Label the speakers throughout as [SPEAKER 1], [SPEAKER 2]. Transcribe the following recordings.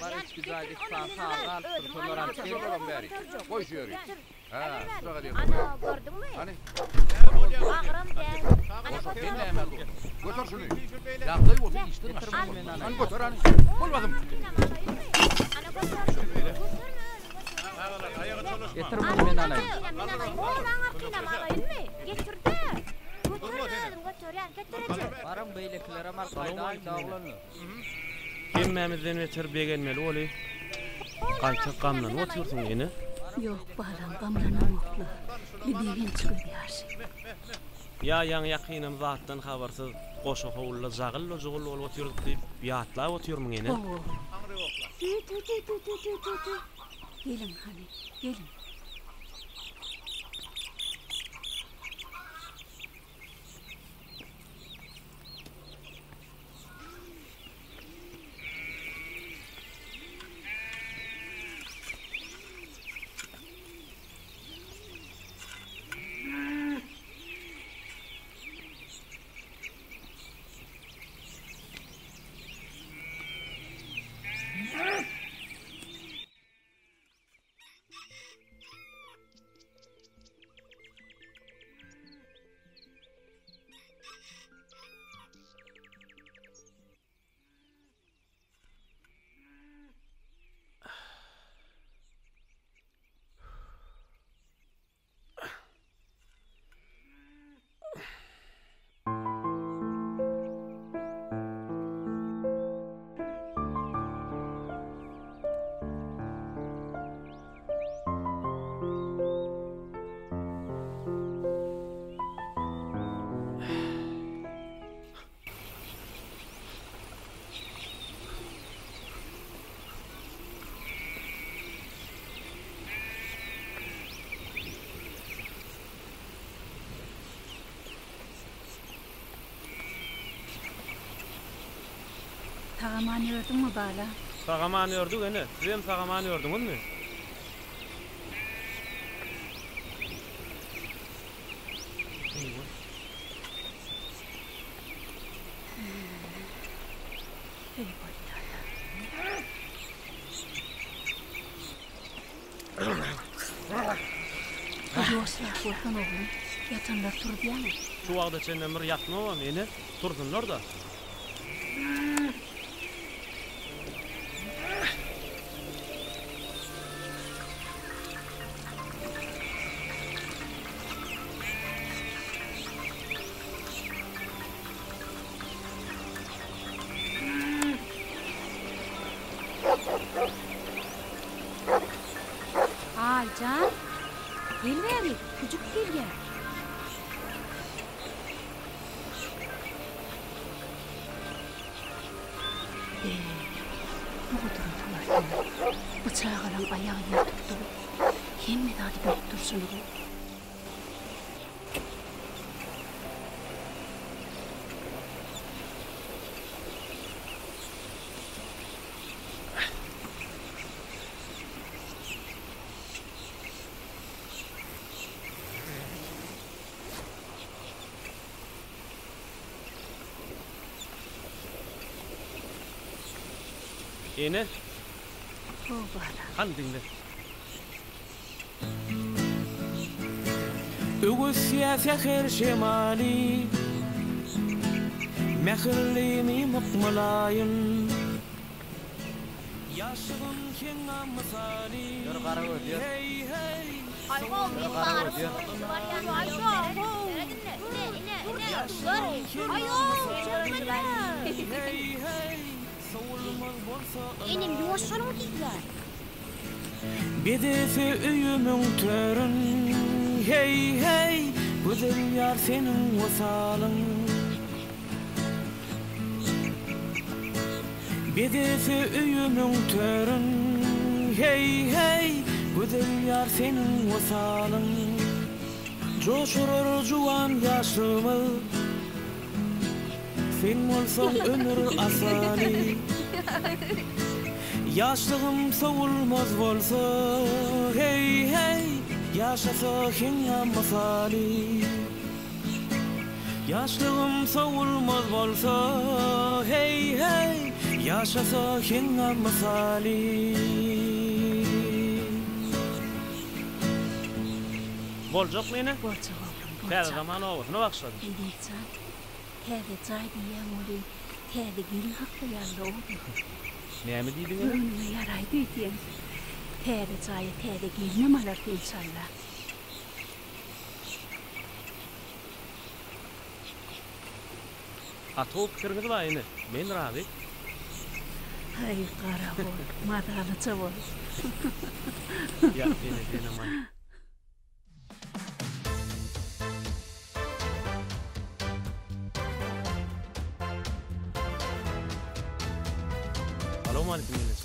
[SPEAKER 1] Bar içki jaýda iki sany saz galypdyr, şolary alyp gel.
[SPEAKER 2] Olam bäri. Goý şu ýeri. Hä, şujaga diýen.
[SPEAKER 3] Ana, gördüňmi?
[SPEAKER 2] Hany.
[SPEAKER 3] Agram däl. Ana,
[SPEAKER 2] Sen
[SPEAKER 3] göter.
[SPEAKER 2] näme dur? Göter şuny. Ýagdaý bolsa işden
[SPEAKER 1] Getir
[SPEAKER 2] aşağı
[SPEAKER 1] muny men
[SPEAKER 2] bolmaz.
[SPEAKER 1] alaýyn.
[SPEAKER 2] Hany göter hany. Bol basym.
[SPEAKER 3] Ana, göter. Göterme özüň göter.
[SPEAKER 1] Getir muny men alaýyn.
[SPEAKER 3] Men alaýyn. Oğlan arkynam alaýynmy? Getir-de. Göterme özüň göterýän. Getir eje.
[SPEAKER 1] Baryň beýlekilerem alyp gaýdaýyň-da oglanlar.
[SPEAKER 4] Hemmämizden beter begenmeli boly. Gaýta gamlanyp otyrsyň ene.
[SPEAKER 5] Ýok balam gamlanamokla. Bir begenç göz ýaşy.
[SPEAKER 4] Ýa ýaňy ýakynam zatdan habarsyz goşa howluda jagylla-jugul bolup otyrdyk diýip ýatlap otyrmyň ene?
[SPEAKER 5] Hawa. Tü-tü-tü-tü-tü-tü-tü. Geliň hany, geliň. Sag-aman ýördüňmi, bala?
[SPEAKER 4] Sag-aman ýördük, ene. Sizem sag-aman ýördüňizmi?
[SPEAKER 5] Heý, bolýa-da. Ýuwaşrak bolsan, oglum. Ýatanlar turuzýaň.
[SPEAKER 4] Şu wagta çenlem bir ýatmabam, ene. Tursunlar-da.
[SPEAKER 3] Aýjan, gel bäri, güjük gelýär.
[SPEAKER 5] Be, bu gudrata barsana. Bu çagalaň aýagy ýer tutdugy, hemme zady bilip durşuny-how.
[SPEAKER 4] Ene.
[SPEAKER 5] How balam.
[SPEAKER 4] Hany diňle. Öwüsýär säher şemaly, Mähirli mymyk mylaýym. Ýaşlygym heňňam mysaly,
[SPEAKER 1] Ýör Garagöz, ýör.
[SPEAKER 4] Heý, heý,
[SPEAKER 1] Ýör Garagöz, ýör.
[SPEAKER 4] Heý, heý, sowulmaz bolsa
[SPEAKER 3] Enem ýuwaş boluň diýýär.
[SPEAKER 4] Bezese öýümiň törün, heý, heý, Gözel ýar seniň wysalyň. Bezese öýümiň törün, heý, heý, Gözel ýar seniň wysalyň. Joşurar juwan ýaşlygymyz, Sen bolsaň ömür asaly. Ýaşlygym sowulmaz bolsa, heý, heý, Ýaşasa heňňam mysaly. Ýaşlygym sowulmaz bolsa, heý, heý, Ýaşasa heňňam mysaly. Boljakmy ene?
[SPEAKER 5] Boljak oglum, boljak.
[SPEAKER 4] Täze zaman obasyna bagyşladym.
[SPEAKER 5] Eziz jan, täze jaý diýýäň welin, täze gelin hakda ýaly oglum.
[SPEAKER 4] Näme diýdiň ene?
[SPEAKER 5] Göwnüňe ýaraýdy öýdýän. Täze jaýa täze gelinem alarys enşalla.
[SPEAKER 4] Gaty gowy pikiriňiz bar ene. Men razy.
[SPEAKER 5] Haý, garagol, mazalyja bol.
[SPEAKER 4] Ýa, ene, senem-aý. Salowmaleýkim ýeňňeje.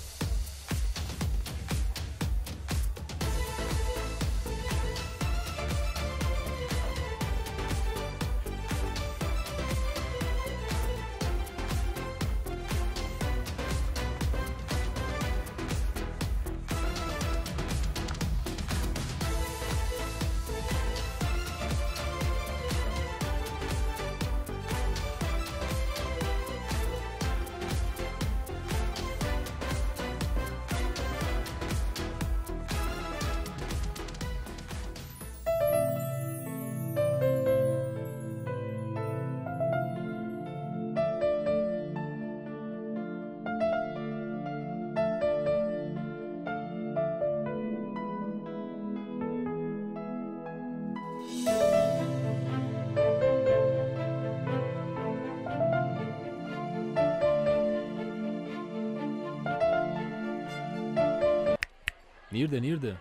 [SPEAKER 6] Nirde, nirde?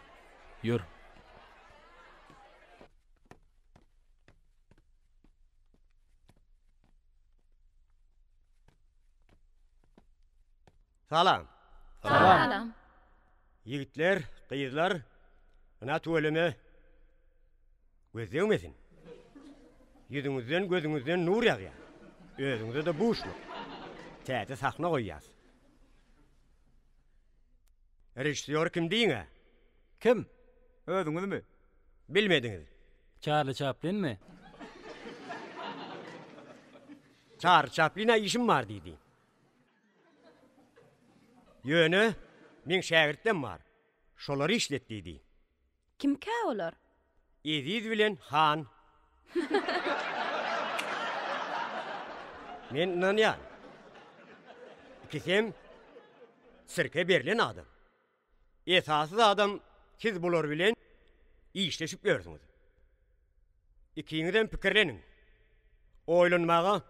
[SPEAKER 6] Ýör.
[SPEAKER 7] Salam.
[SPEAKER 8] Salam.
[SPEAKER 7] Ýigitler, gyzlar, ynha tüweleme göz degmesin. Ýüzüňizden, gözüňizden nur ýagýar. Özüňize-de buşluk. Täze sahna goýýas. Režissýor kim diýiň-ä?
[SPEAKER 1] Kim? Özüňizmi?
[SPEAKER 7] Bilmediňiz.
[SPEAKER 1] Çarli Çaplinmi?
[SPEAKER 7] Çarli Çaplin-ä işim bar diýdi. Ýöne, meň şägirtlem bar. Şolary işlet diýdi.
[SPEAKER 8] Kimkä olar?
[SPEAKER 7] Eziz bilen Han. Men ynanýan. Ikisem sirke berlen adam. Esasy zadam siz bular bilen işleşip ýörsüňiz. Ikiňizem pikirleniň. Oýlanmaga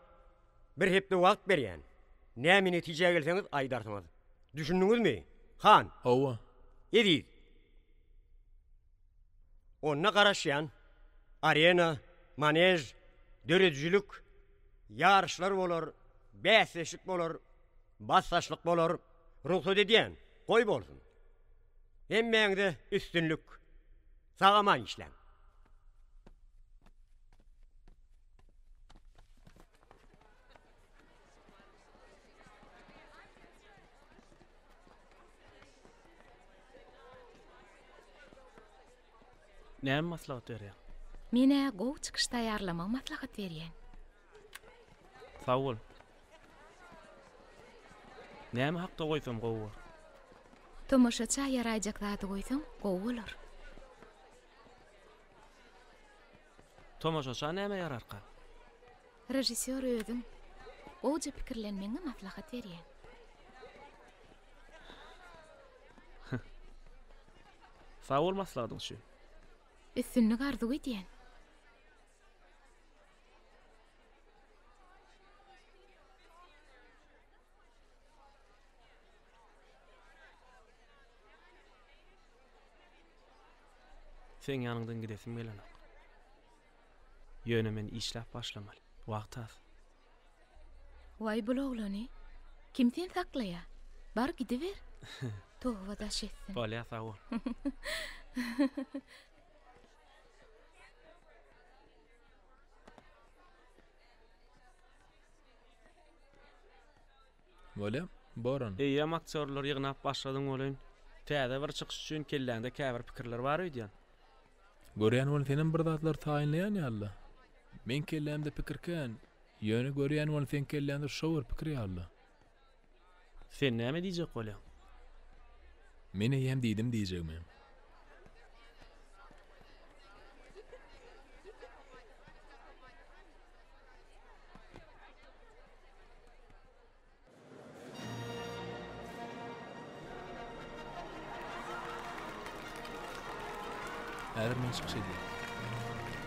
[SPEAKER 7] bir hepde wagt berýän. Näme netijä gelseňiz aýdarsyňyz. Düşündiňizmi, Han?
[SPEAKER 6] Hawa.
[SPEAKER 7] Eziz. Onda garaşýan. Arena, manež, döredijilik, ýaryşlar bolar, bäsdeşlik bolar, basdaşlyk bolar. Rugsat edýän, goý bolsun. Hemmäňize üstünlik. Sag-aman işläň.
[SPEAKER 4] Näme maslahat berýäň?
[SPEAKER 9] Men-ä gowy çykyş taýýarlamagy maslahat berýän.
[SPEAKER 4] Sag bol. Näme hakda goýsam gowy bor?
[SPEAKER 9] Tomaşaça ýaraýjak zady goýsaň gowy bolar.
[SPEAKER 4] Tomaşaça näme ýararka?
[SPEAKER 9] Režissýor özüň. Gowja pikirlenmegiňi maslahat berýän.
[SPEAKER 4] Sag bol maslahatyň üçin.
[SPEAKER 9] Üstünlik arzuw edýän.
[SPEAKER 4] Seň ýanyňdan gidesim gelenok. Ýöne men işläp başlamaly. Wagt az.
[SPEAKER 9] Waý bul oglany kim seni saklaýa? Bar gidiber. Toba daş etsin.
[SPEAKER 4] Bolýa sag bol.
[SPEAKER 6] Bolýa, boran.
[SPEAKER 4] Eýýäm aktýorlary ýygnap başladyň welin, täze bir çykyş üçin kelläňde käbir pikirler bar öýdýän.
[SPEAKER 6] Görýän welin senem bir zatlar taýynlaýan ýaly-la. Meň kellämde pikir kän, ýöne görýän welin seň kelläňde şo bir pikir ýaly-la.
[SPEAKER 4] Sen näme diýjek bolýaň?
[SPEAKER 6] Men eýýäm diýdim diýjegimi. Häzir men çykyş edýän.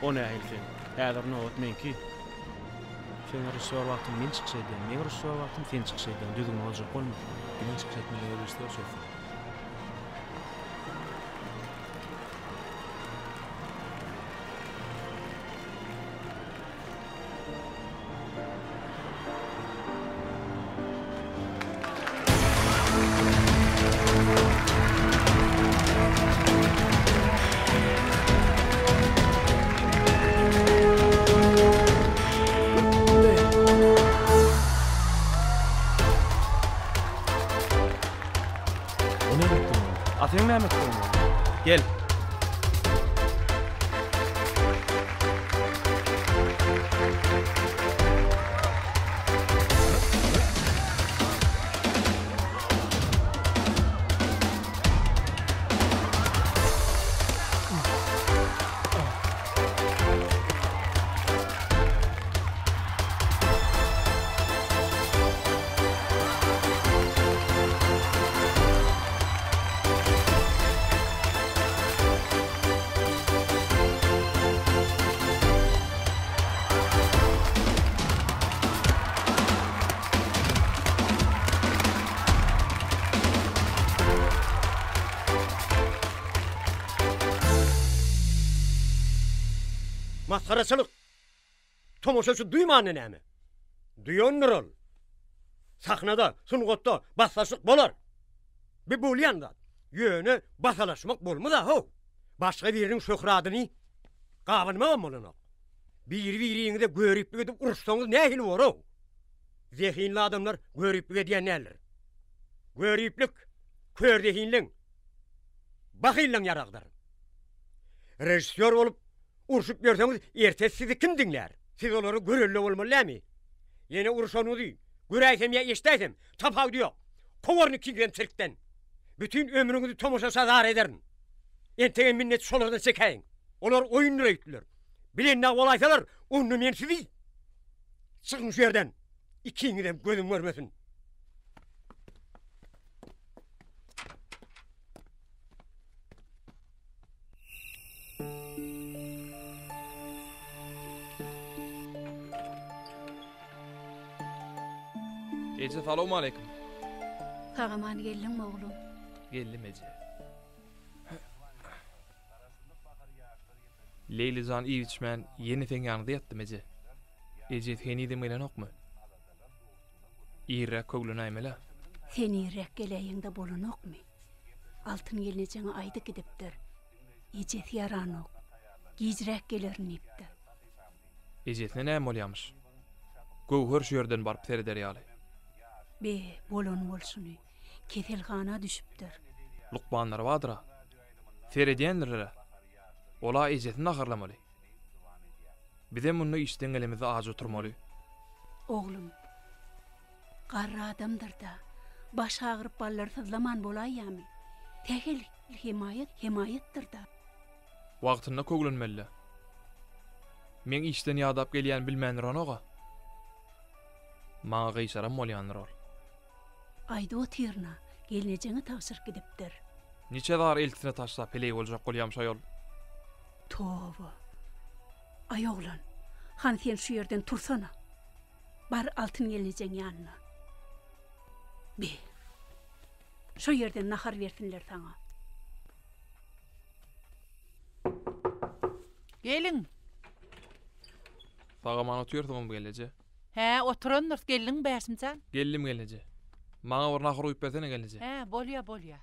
[SPEAKER 4] O nähili sen? Häzir nobat meňki. Sen režissýor wagtyň men çykyş edýän, men režissýor wagtym sen çykyş edýäň. Düzgün boljak bolma.
[SPEAKER 6] Kimiň çykyş etmelidigini režissýor çözsün. O näme etdiň?
[SPEAKER 4] A seň näme etdiň? Gel.
[SPEAKER 7] Masgaraçylyk! Tomaşaçy duýmandy näme? Duýandyr ol. Sahnada, sungatda basdaşlyk bolar. Bi bolýan zat. Ýöne basalaşmak bolmaz-a how. Başga biriniň şöhradyny gabanmagam bolanok. Biri-biriňize göriplik edip uruşsaňyz nähili bor-ow? Zehinli adamlar göriplik edýän däldir. Göriplik kör zehinliň, bahyllaň ýaragydyr. Režissýor bolup urşup ýörseňiz, ertesi sizi kim diňlär? Siz olara görelde bolmaly dälmi? Ýene urşanyňyzy göräýsem ýa eşidäýsem, tapawudy ýok. Kowaryn ikiňizem sirkden. Bütin ömrüňizi tomaşaça zar ederin. Entegem minnet şolardan çekäýiň. Olar oýundyr öýtdüler. Bilen dagy bolaýsalar, onda men sizi Çykyň şu ýerden! Ikiňizem gözüm görmesin!
[SPEAKER 6] Eje salowmaleýkim.
[SPEAKER 5] Sag-aman geldiňmi oglum?
[SPEAKER 6] Geldim eje. Leýli jan iýip-içmän ýene seň ýanyňda ýatdym eje. Ejesi henizem gelenokmy? Irräk köwlenäýmel-ä.
[SPEAKER 5] Sen irräk geläýeňde bolanokmy? Altyn gelnejeňe aýdyp gidipdir. Ejesi ýaranok. Gijräk gelerin diýipdir.
[SPEAKER 6] Ejesine näme bolýamyş? Göwher şu ýerden baryp sereder ýaly.
[SPEAKER 5] Be, bolany bolşuny. Keselhana düşüpdir.
[SPEAKER 6] Lukmanlary bardyr-a. Seredýändirler-ä. Ol-a ejesini naharlamaly. Bizem munda işden gelemizde aç oturmaly.
[SPEAKER 5] Oglum, garry adamdyr-da, baş agyryp ballary syzlaman bolaýýamy? Sähel hemaýat hemaýatdyr-da.
[SPEAKER 6] Wagtynda köwlenmeli-dä. Meň işden ýadap gelýän bilmän duranok-a. Maňa gyşaran bolýandyr ol.
[SPEAKER 5] Aýdyp otyryn-a, gelnejeňe tabşyryp gidipdir.
[SPEAKER 6] Niçe zar eltisine taşlap heleý boljak bolýam şo ýol.
[SPEAKER 5] Toba. Aý oglan, hany sen şu ýerden tursana. Bar Altyn gelnejeň ýanyna. Be. Şo ýerden nahar bersinler saňa.
[SPEAKER 10] Geliň.
[SPEAKER 6] Sag-aman otyrsyňyzmy gelneje?
[SPEAKER 10] Hä, oturandyrys. Geldiňmi Bäşim jan?
[SPEAKER 6] Geldim gelneje. Maňa bir nahar guýup bersene gelneje.
[SPEAKER 10] Hä, bolýa, bolýa.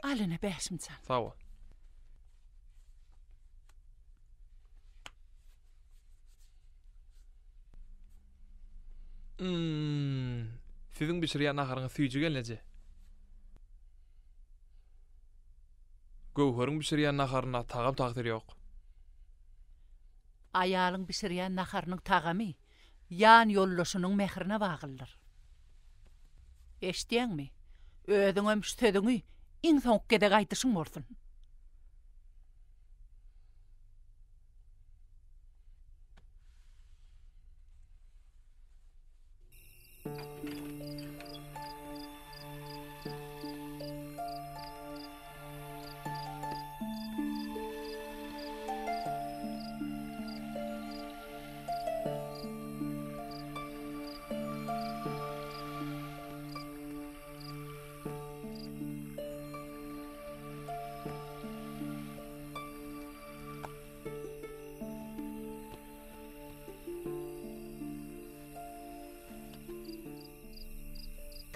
[SPEAKER 10] Al ine Bäşim jan.
[SPEAKER 6] Sag bol. Mmm, siziň bişirýän naharyňyz süýji gelneje. Göwheriň bişirýän naharyna tagam tagsyr ýok.
[SPEAKER 10] Aýalyň bişirýän naharynyň tagamy ýan ýoldaşynyň mährine baglydyr. Eşidýäňmi? Özüňem şu sözüňi iň soňky gezek aýdyşyň bolsun.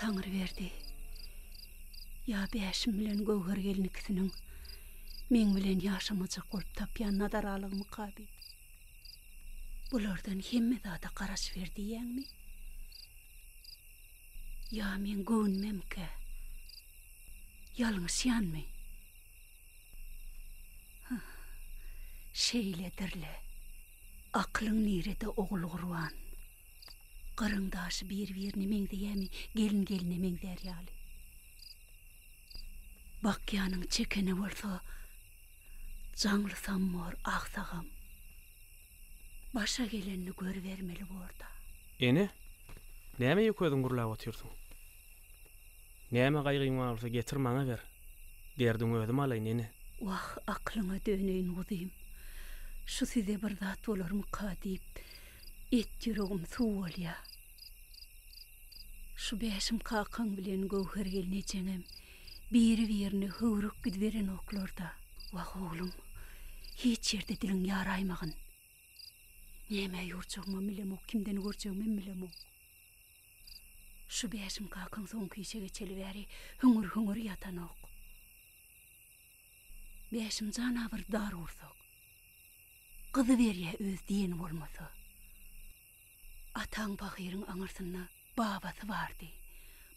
[SPEAKER 5] Taňryberdi, ýa Bäşim bilen Göwher gelin ikisiniň meň bilen ýaşamajak bolup tapýan nadaralygymy-ka bi? Bulardan hemme zada garaşyber diýýäňmi? Ýa meň göwnümemkä? Ýalňyşýanmy? Hah, şeýledir-le. Akylyň nirede, Ogulgurban? Gyryň daşy bir-birine meňzeýämi, gelin gelne meňzär ýaly. Bakýanyň çekene bolsa, jaňlysam bor, agsagam. Başa gelenini görübermeli bor-da.
[SPEAKER 4] Ene, näme ýeke özüň gürläp otyrsyň? Näme gaýgyň bar bolsa getir maňa ber. Derdiňi özüm alaýyn, ene.
[SPEAKER 5] Wah, aklyňa döneýin guzym. Şu size bir zat bolarmyka diýip, et ýüregim suw bolýa. Şu Bäşim kakaň bilen Göwher gelnejeňem biri-birine höwrük gidiberenoklar-da. Wah, oglum, hiç ýerde diliň ýaraýmagyn. Nämä ýorjagymam bilemok, kimden görjegimem bilemok. Şu Bäşim kakaň soňky işe geçeli bäri hüňür-hüňür ýatanok. Bäşim jana bir dar gursak. Gyzyberýä öz diýeni bolmasa. Ataň pahyryň aňyrsynda babasy bardy,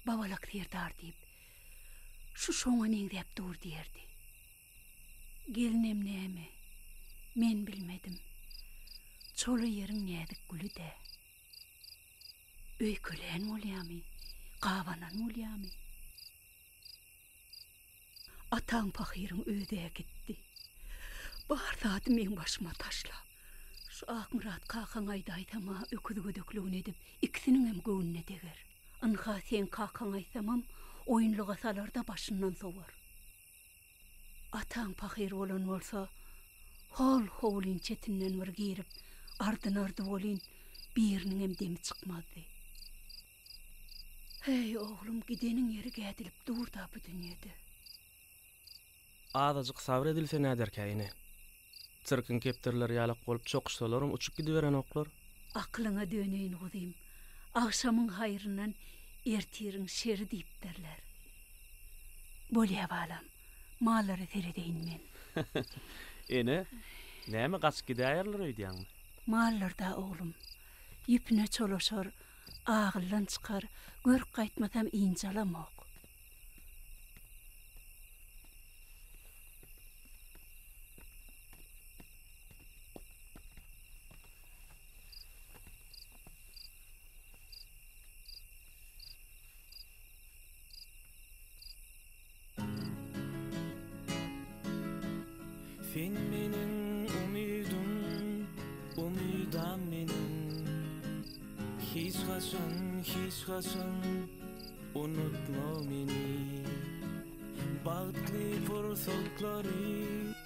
[SPEAKER 5] Babalak serdar diýip. Şu şoňa meňzäp dur diýerdi. Gelnem näme, men bilmedim. Çola ýeriň näzik güli-dä. Öýkelän bolýamy, gabanan bolýamy? Ataň pahyryň öz-ä gitdi. Bar zady meň başyma taşlap. Şu Akmyrat kakaň aýdaýsam-a öküz gödekligini edip, ikisiniňem göwnüne deger. Ynha, seň kakaň aýtsamam, oýunlyga salar-da başyndan sowar. Ataň pahyr bolan bolsa, hol howlyň çetinden bir girip, ardynardy welin, biriniňem demi çykmazdy. Heý, oglum, gideniň ýeri gädilip dur-da bu dünýede.
[SPEAKER 4] Azajyk sabyr edilse näderkä, ene? Sirkiň kepderileri ýalak bolup çokuşsalaram uçup gidiberenoklar.
[SPEAKER 5] Aklyňa döneýin, guzym. Agşamyň haýryndan ertiriň şeri diýipdirler. Bolýa, balam. Mallara seredeýin men.
[SPEAKER 4] Ene, näme gaçyp gidäýerler öýdýäňmi?
[SPEAKER 5] Mallar-da, oglum. Ýüpüne çolaşar, Agyldan çykar, görüp gaýtmasam ynjalamok.
[SPEAKER 11] Sen meniň umydym, umydam meniň Hiç haçan, hiç haçan unutma meni Bagtly pursatlary.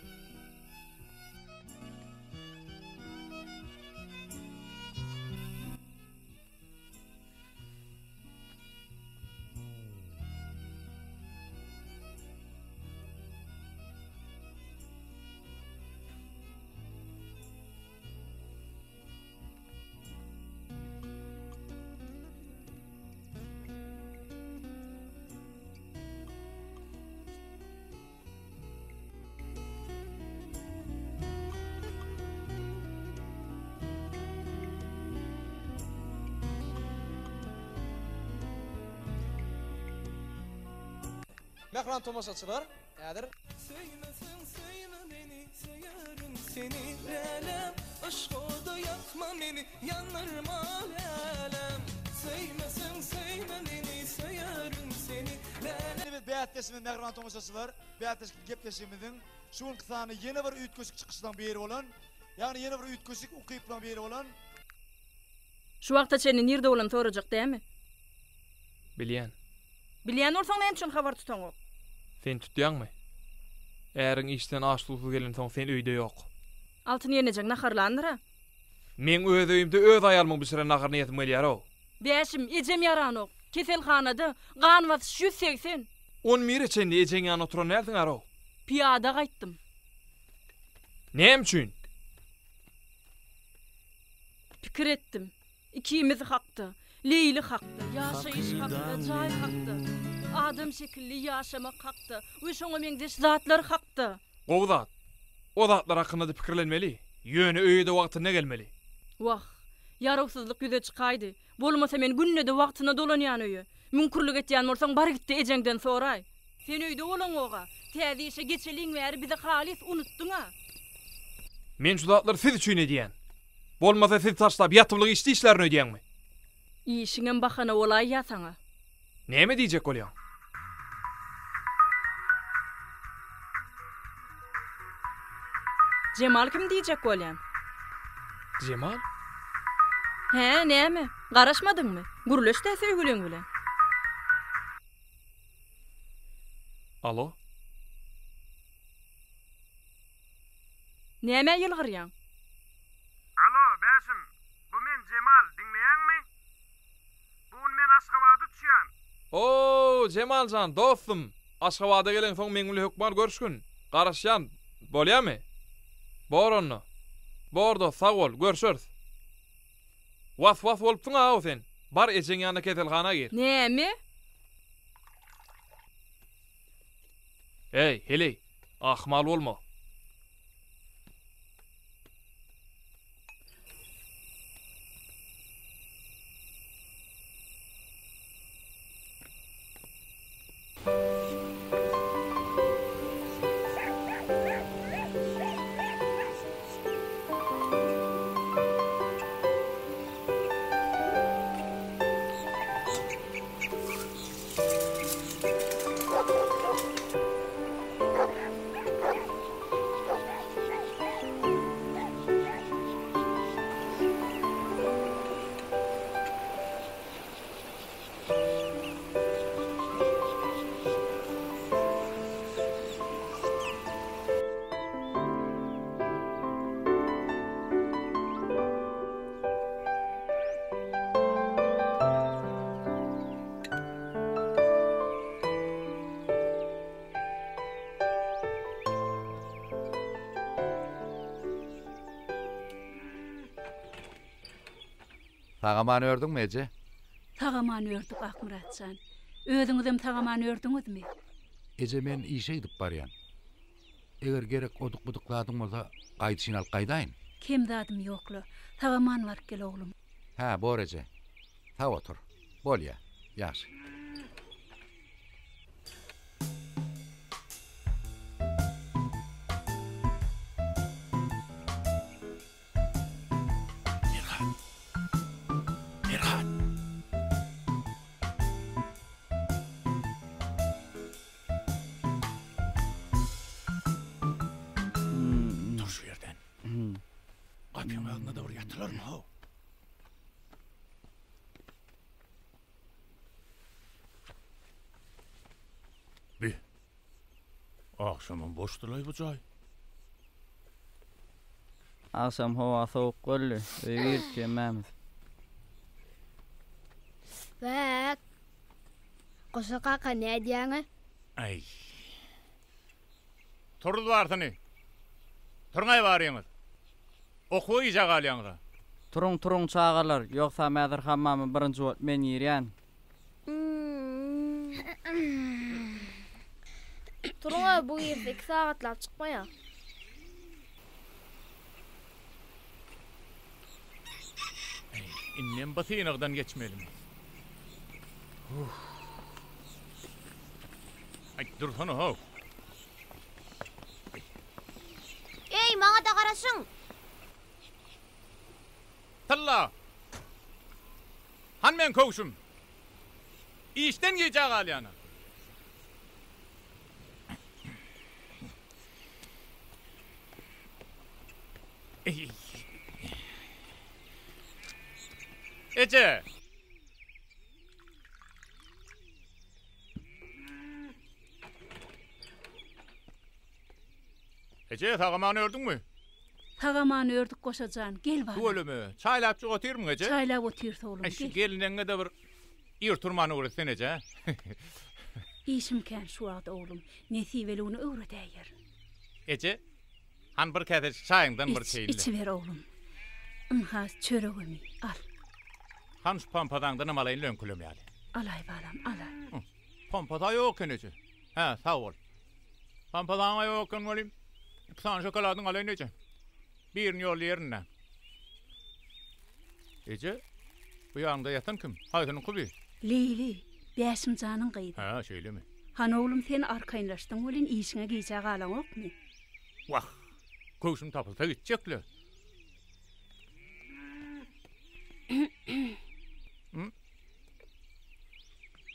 [SPEAKER 12] Mähriban tomaşaçylar, häzir.
[SPEAKER 11] Söýmeseň söýme meni söýerin seni läläm Yşk oda ýakma meni ýandyrma läläm Söýmeseň söýme meni söýerin seni läläm.
[SPEAKER 12] Biz bäsdeşimiz mähriban tomaşaçylar, bäsdeşlik gepleşigimiziň şu günki sany ýene bir üýtgeşik çykyşlaryň biri bolan, ýagny ýene bir üýtgeşik ukyplaryň biri bolan,
[SPEAKER 13] Şu wagta çenli nirde bolany sorajak dämi?
[SPEAKER 6] Bilýän.
[SPEAKER 13] Bilýän bolsaň näme üçin habar tutaňok?
[SPEAKER 6] Sen tutýaňmy? Äriň işden aç-susuz gelensoň sen öýde ýok.
[SPEAKER 13] Altyn ýenejeň naharlandyr-a.
[SPEAKER 6] Meň öz öýümde öz aýalymyň bişiren naharyny iýesim gelýär-ow.
[SPEAKER 13] Bäşim, ejem ýaranok. Keselhanada. Gan basyş 180.
[SPEAKER 6] On bire çenli ejeň ýanynda oturan dälsiň-arow.
[SPEAKER 13] Pyýada gaýtdym.
[SPEAKER 6] Näme üçin?
[SPEAKER 13] Pikir etdim. Ikimiz hakda, Leýli hakda, ýaşaýyş hakda, jaý hakda, adam şekilli ýaşamak hakda we şoňa meňzeş zatlar hakda.
[SPEAKER 6] Gowy zat. O zatlar hakynda-da pikirlenmeli. Ýöne öýe-de wagtynda gelmeli.
[SPEAKER 13] Wah, ýarawsyzlyk ýüze çykaýdy. Bolmasa men günde-de wagtynda dolanýan öýe. Müňkürlik etýän bolsaň bar git-de ejeňden soraý. Sen öýde bolaňoga, täze işe geçeliň bäri bizi halys unutdyň-a.
[SPEAKER 6] Men şu zatlary siz üçin edýän. Bolmasa sizi taşlap ýatymlyk işde işlärin öýdýäňmi?
[SPEAKER 13] Işiňem bahana bolaýýa saňa.
[SPEAKER 6] Näme diýjek bolýaň?
[SPEAKER 13] Jemal kim diýjek bolýan?
[SPEAKER 6] Jemal?
[SPEAKER 13] Hä, näme? Garaşmadyňmy? Gürleş-dä söýgüliň bilen.
[SPEAKER 6] Alo?
[SPEAKER 13] Nämä ýylgyrýaň?
[SPEAKER 14] Alo, Bäşim, bu men Jemal, diňleýäňmi? Bu gün men Aşgabada uçýan.
[SPEAKER 6] O-o, Jemal jan, dostum! Aşgabada geleňsoň meň bilen hökman görüşgin. Garaşýan, bolýamy? Bor onda. Bor dost, sag bol, görşeris. Was-was bolupsyň-a-ow sen. Bar, ejeň ýanyna keselhana gir.
[SPEAKER 13] Näme?
[SPEAKER 6] Eý, heleý, ahmal bolma.
[SPEAKER 2] Sag-aman ördüňmi, eje?
[SPEAKER 5] Sag-aman ördük, Akmyrat jan. Özüňizem sag-aman ördüňizmi?
[SPEAKER 2] Eje, men işe gidip barýan. Eger gerek oduk-buduk zadyň bolsa, gaýdyşyn alyp gaýdaýyn.
[SPEAKER 5] Kem zadym ýok-la. Sag-aman baryp gel, oglum.
[SPEAKER 2] Hä, bor eje. Sag otur. Bolýa. Ýagşy.
[SPEAKER 15] Perhat. Perhat. Tur şu ýerden. Gapyň agzynda-da bir ýatylarmy-how? Bi. Agşamam boşdylaý bu jaý.
[SPEAKER 16] Agşam howa sowuk boldy. Öýe girdik hemmämiz.
[SPEAKER 3] Wäk. Goşa kaka nädýäňä?
[SPEAKER 15] Aý. Turuz barsyny. Turuňaý baryňyz. Okuwa gijä galýaňyz-a.
[SPEAKER 16] Turuň, turuň çagalar, ýogsam häzir hammama birinji bolup men girýän.
[SPEAKER 3] Turuň-a, bu girse iki sagatlap çykmaýar.
[SPEAKER 15] Eý, indem bu synagdan geçmelimi? Huh. Aý, dursana how.
[SPEAKER 3] Eý, maňa-da garaşyň!
[SPEAKER 15] Tylla! Hany meň köwşüm? Işden gijä galýan-a. Eje! Eje, sag-aman ördüňmi?
[SPEAKER 5] Sag-aman ördük goşa jan, gel balam.
[SPEAKER 15] Tüweleme, çaýlapjyk otyrmyň eje?
[SPEAKER 5] Çaýlap otyrys oglum, gel.
[SPEAKER 15] Şu gelneňe-de bir ir turmany öwretsen eje.
[SPEAKER 5] Işim kän şu wagt oglum, nesibeligini öwredäýerin.
[SPEAKER 15] Eje, hany bir käsejik çaýyňdan bir içeýin-le.
[SPEAKER 5] Iç, içiber oglum. Ynha, çöregimi, al.
[SPEAKER 15] Hany şu pampazaňdanam alaýyn löňkülem ýaly.
[SPEAKER 5] Alaý balam, alaý.
[SPEAKER 15] Pampaza ýok eken eje. Hä, sag bol. Pampazaň-a ýok eken welin, iki sany şokoladyňy alaýyn eje. Birini ýollaýaryn-da. Eje, bu ýanyňda ýatan kim? Haýsynyňky bi?
[SPEAKER 5] Leýli, Bäşim janyň gyzy.
[SPEAKER 15] Hä, şeýlemi?
[SPEAKER 5] Hany oglum sen arkaýynlaşdyň welin işiňe gijä galaňokmy?
[SPEAKER 15] Wah, köwşüm tapylsa gitjek-le.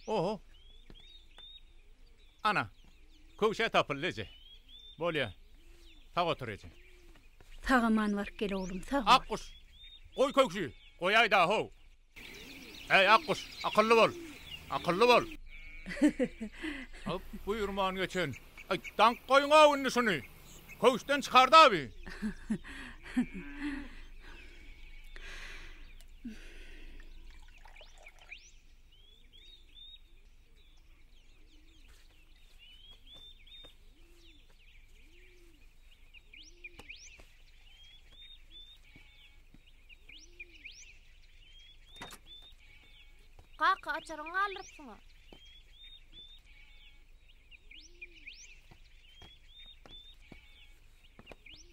[SPEAKER 15] Oho. Ana, köwşe tapyldy eje. Bolýa. Sag otur eje.
[SPEAKER 5] Sag-aman baryp gel oglum, sag bol.
[SPEAKER 15] Akguş, goý köwşi, goýaý-da how. Äý, Akguş, akylly bol. Akylly bol. Hop, buýurman geçen. Aý, daňyp goýuň-ow indi şuny. Köwüşden çykardy-a bi.
[SPEAKER 3] Kaka, açaryňy galdyrypsyň-a.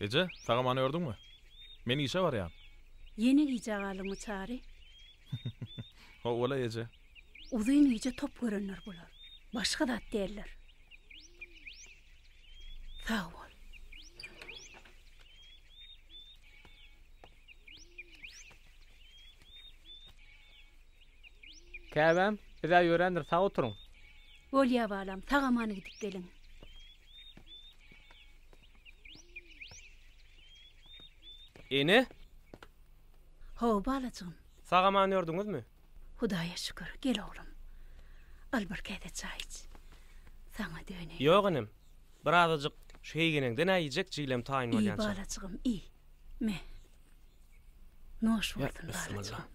[SPEAKER 6] Eje, sag-aman ördüňmi? Men işe barýan.
[SPEAKER 5] Ýene gijä galdyňmy, Çary?
[SPEAKER 6] Hawa-la, eje.
[SPEAKER 5] Uzyn gije top görenler bular. Başga zat däldir. Sag bol.
[SPEAKER 4] Käbäm, biz-ä ýörändir, sag oturyň.
[SPEAKER 5] Bolýa balam, sag-aman gidip geliň.
[SPEAKER 4] Ene!
[SPEAKER 5] Hawa, balajygym.
[SPEAKER 4] Sag-aman ýördüňizmi?
[SPEAKER 5] Hudaýa şükür, gel oglum. Al bir käse çaý iç. Saňa döneýin.
[SPEAKER 4] Ýok enem, birazajyk şu heýgeneňden-ä iýjek jilem taýyn
[SPEAKER 5] Iý,
[SPEAKER 4] bolýança.
[SPEAKER 5] balajygym, iý. Me. Noş
[SPEAKER 4] Ýa,
[SPEAKER 5] bolsun,
[SPEAKER 4] bismillah.
[SPEAKER 5] balajygym.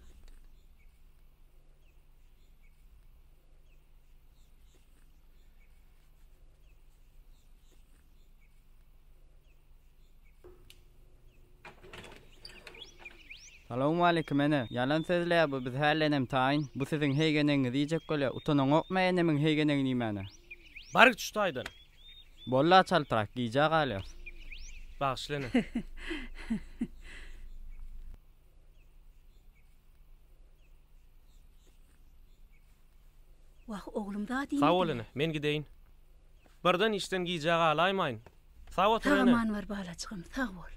[SPEAKER 16] Salowmaleýkim ene. Ýalan sözleýär bu biz hällenem taýyn. Bu siziň heýgenegiňizi iýjek bolýar. Utanaňokmy enemiň heýgenegini iýmäne.
[SPEAKER 4] Bar git şu taýdan.
[SPEAKER 16] Bolla çaltrak gijä galýas.
[SPEAKER 4] Bagyşla ene.
[SPEAKER 5] Wah oglum zat
[SPEAKER 4] Sag bol
[SPEAKER 5] iýmediň-ä.
[SPEAKER 4] ene, men gideýin. Birden işden gijä galaýmaýyn. Sag otur ene.
[SPEAKER 5] Sag-aman bar balajygym, sag bol.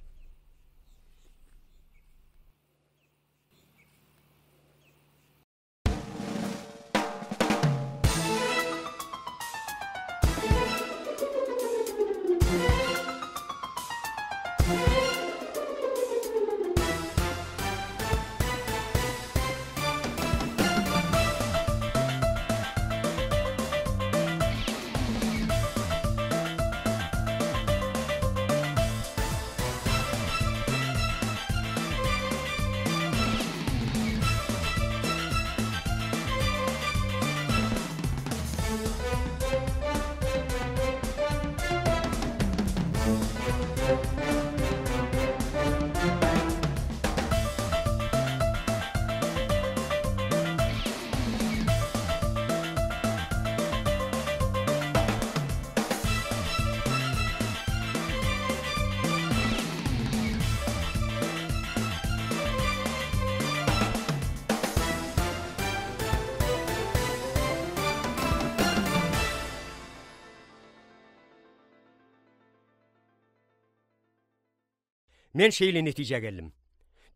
[SPEAKER 7] Men şeýle netijä geldim.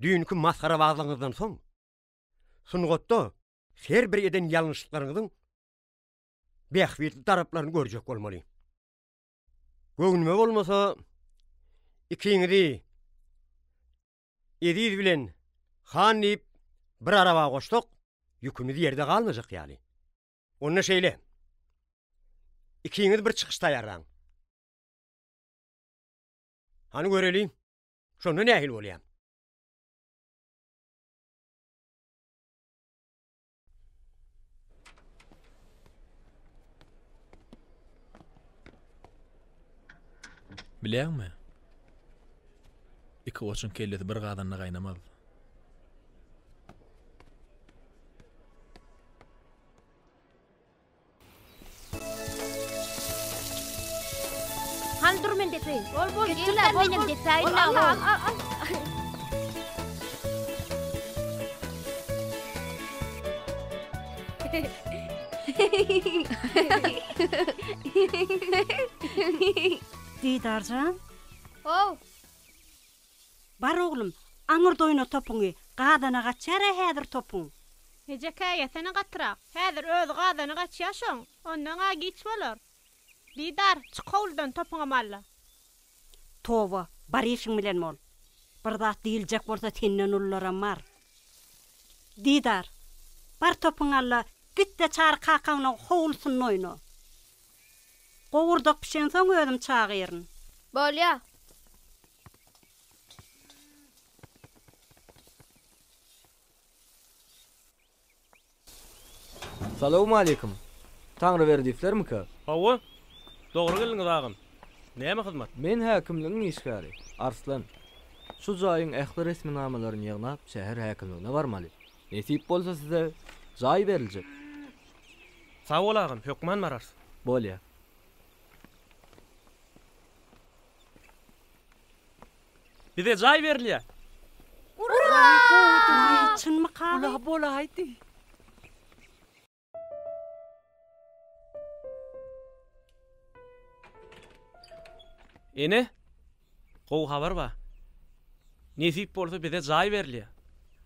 [SPEAKER 7] Düýnki masgarabazlygyňyzdan soň, sungatda her bir eden ýalňyşlyklaryňyzyň bähbitli taraplaryny görjek bolmaly. Göwnüme bolmasa, ikiňizi Eziz bilen Han diýip bir araba goşsak, ýükümiz ýerde galmajak ýaly. Onda şeýle. Ikiňiz bir çykyş taýýarlaň. Hany göreli, şonda nähili bolýar?
[SPEAKER 17] Bilýäňmi? Iki goçuň kellesi bir gazanda gaýnamaz.
[SPEAKER 3] Hany dur men depeýin. Bol bol gel bol menem depäýin. Al al al.
[SPEAKER 5] Didarjan.
[SPEAKER 3] How.
[SPEAKER 5] Bar oglum, aňyrda oýna topuňy, gazana gaçýar-a häzir topuň.
[SPEAKER 18] Eje käýesene gatyrak. Häzir özi gazana gaçýa şoň. Ondan-a giç bolar. Didar, çyk howludan topuňam al-da.
[SPEAKER 5] Toba, bar işiň bilen bol. Bir zat diýiljek bolsa senden ulularam bar. Didar, bar topuňy al-da, git-de Çary kakaňlaň howlusynda oýna. Gowurdak bişensoň özüm çagyryn.
[SPEAKER 3] Bolýa.
[SPEAKER 19] Salowmaleýkim. Taňryberdiýewlermikä?
[SPEAKER 4] Hawa, dogry geldiňiz agam. Näme hyzmat?
[SPEAKER 19] Men häkimligiň işgäri, Arslan. Şu jaýyň ähli resminamalaryny ýygnap, şäher häkimligine barmaly. Nesip bolsa size jaý beriljek.
[SPEAKER 4] Sag bol agam, hökman bararys.
[SPEAKER 19] Bolýa.
[SPEAKER 4] Bize jaý berilýär.
[SPEAKER 5] Urra! Çynmyka?
[SPEAKER 10] Ula bolaýdy.
[SPEAKER 4] Ene, gowy habar bar. Nesip bolsa bize jaý berilýär.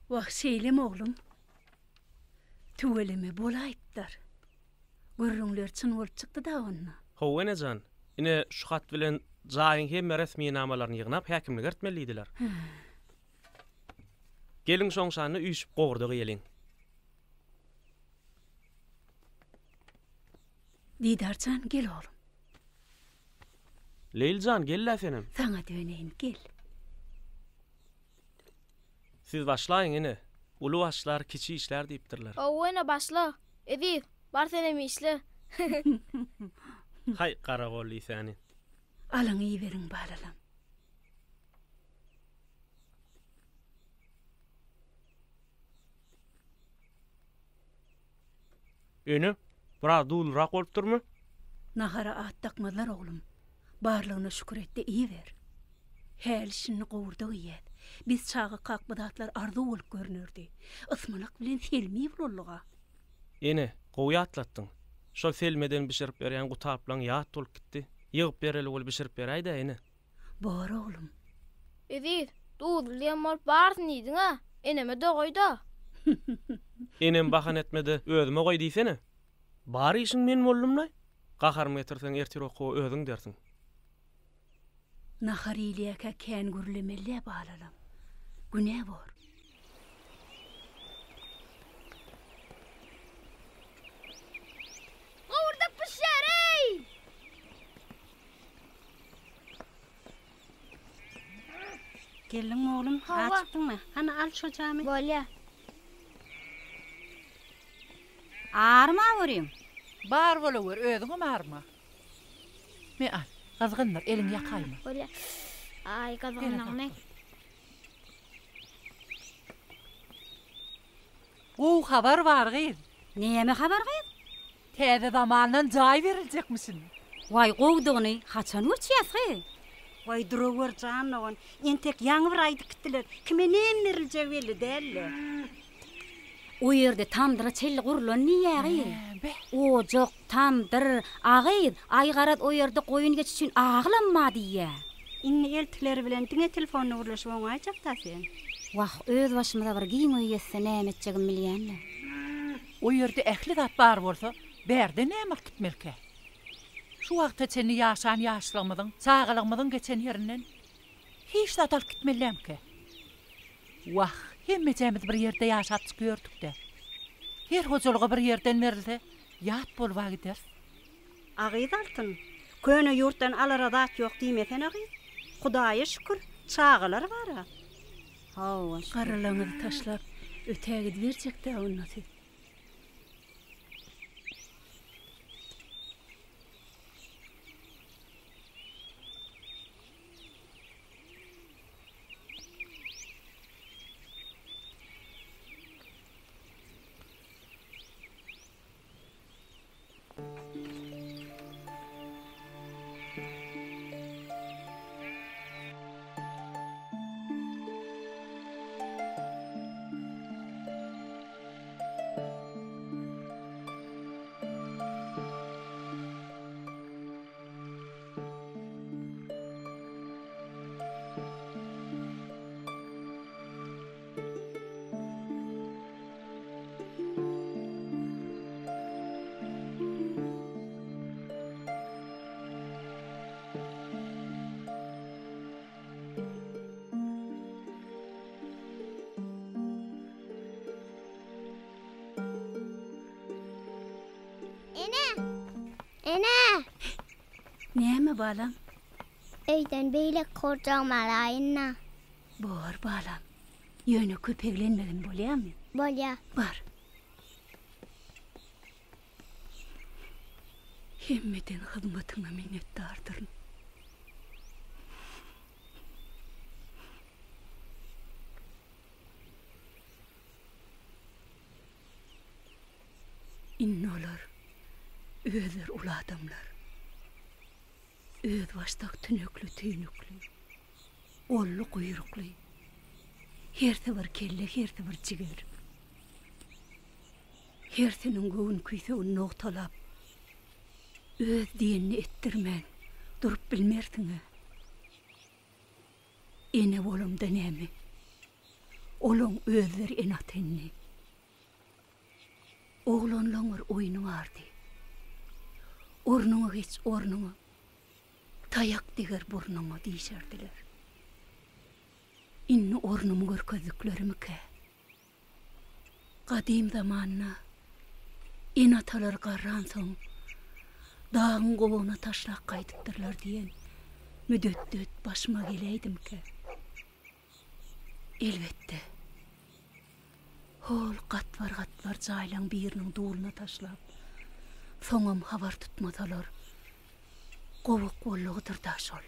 [SPEAKER 5] Wah, şeýlemi oglum? Tüweleme bolaýypdyr. Gürrüňler çyn bolup çykdy-da onda.
[SPEAKER 4] Hawa ene jan, ine şu hat bilen jaýyň hemme resminamalaryny ýygnap häkimlige eltmeli diýdiler. Geliň şoň şanyna üýşüp gowurdak iýeliň.
[SPEAKER 5] Didar jan gel oglum.
[SPEAKER 4] Leýli jan gel-lä senem.
[SPEAKER 5] Saňa döneýin gel.
[SPEAKER 4] Siz başlaýyň ene. Uly başlar, kiçi işlär diýipdirler.
[SPEAKER 3] Hawa ene başla. Eziz, bar senem işle.
[SPEAKER 4] Haý, garagol diýsäni.
[SPEAKER 5] Alyň iýiberiň balalam.
[SPEAKER 4] Ene, biraz duzlurak bolupdyrmy?
[SPEAKER 5] Nahara at dakmazlar oglum. Barlygyna şükür et-de iýiber. Häli-şindi gowurdak iýýäs. Biz çagakak bu zatlar arzuw bolup görünerdi. Ysmanak bilen selmi bolduga.
[SPEAKER 4] Ene, gowy ýatlatdyň. Şol selmeden bişirip berýän gutaplaň ýat bolup gitdi. Ýygyp bereli bol bişirip beräý-dä, ene.
[SPEAKER 5] Bor oglum.
[SPEAKER 3] Eziz, duzly diýen bolup barysyny iýdiň-ä. Eneme-de goý-da.
[SPEAKER 4] Enem bahana etme-de, özüme goý diýsene. Bar işiň men boldum-laý. Gaharymy getirseň ertir okuwa özüň gidersiň.
[SPEAKER 5] Nahar iýilýäkä kän gürlemeli-dä balalam. Günä bor.
[SPEAKER 3] Gowurdak bişýär-eý!
[SPEAKER 5] Geldiňmi oglum?
[SPEAKER 3] Hawa.
[SPEAKER 5] Açykdyňmy? Hany al şo jamy.
[SPEAKER 3] Bolýa.
[SPEAKER 20] Arma görüň.
[SPEAKER 10] Bar bolawer, özüňem arma. Me al, gyzgyndyr, eliňi ýakaýma.
[SPEAKER 3] Bolýa. Aý, gyzgynlygyny.
[SPEAKER 10] Gowy habar bar gyz.
[SPEAKER 20] Näme habar gyz?
[SPEAKER 10] Täze zamandan jaý beriljekmişin.
[SPEAKER 20] Waý gowudygyny, haçan göçýäs gyz?
[SPEAKER 5] Waý duraweri jan dogan, entek ýaňy bir aýdyp gitdiler, kime näme beriljegi belli däldi.
[SPEAKER 20] O ýerde tamdyra çenli gurlan diýýä gyz. Ojak, tamdyr, a gyz, aý garaz o ýerde goýun-geçi üçin agylam bar diýýä. Indi eltileri bilen diňe telefonda gürleşip oňaýjak-da sen. Wah, öz başymyza bir giň öý ýetse näme etjegimi bilýän-le.
[SPEAKER 10] O ýerde ähli zat bar bolsa, bärde näme alyp gitmelikä? Şu wagta çenli ýaşan ýaşlygymyzyň, çagalygymyzyň geçen ýerinden hiç zat alyp gitmelikämkä? Wah, hemmejämiz bir ýerde ýaşap çykyýördik-dä. Her hojalyga bir ýerden berilse, ýat boluba gideris.
[SPEAKER 20] A gyz Altyn, köne ýurtdan alara zat ýok diýmesene gyz. Hudaýa şükür, çagalar bar-a. Hawa, şükür.
[SPEAKER 5] Garrylygyňyzy taşlap, ötägidiberjek-dä onda siz.
[SPEAKER 3] Ene! Ene!
[SPEAKER 5] Näme balam?
[SPEAKER 3] Öýden beýlek gurjagymy alaýyn-da.
[SPEAKER 5] Bor, balam. Ýöne köp eglenmegin bolýamy?
[SPEAKER 3] Bolýa.
[SPEAKER 5] Bar. Hemmeden hyzmatyňa minnetdardyryn. Indi olar özleri uly adamlar. Özbaşdak tünekli-tüýnükli, golly-guýrukly, hersi bir kelle, hersi bir jiger. Hersiniň göwün küýsegini nogtalap, öz diýenini etdirmän durup bilmersiň-ä. Ene bolamda näme? Olaň özleri ene-ata indi. Oglanlaň bir oýny bardy. Ornuňa geç, ornuňa. Taýak deger burnuňa diýşerdiler. Indi ornumy görkezdiklerimikä? Gadym zamanda ene-atalar garransoň, dagyň gowagyna taşlap gaýdypdyrlar diýen müdetdet başyma geläýdimikä? Elbetde. Hol gatbar-gatbar jaýlaň biriniň duluna taşlap, soňam habar tutmasalar, gowak boldugydyr-da şol.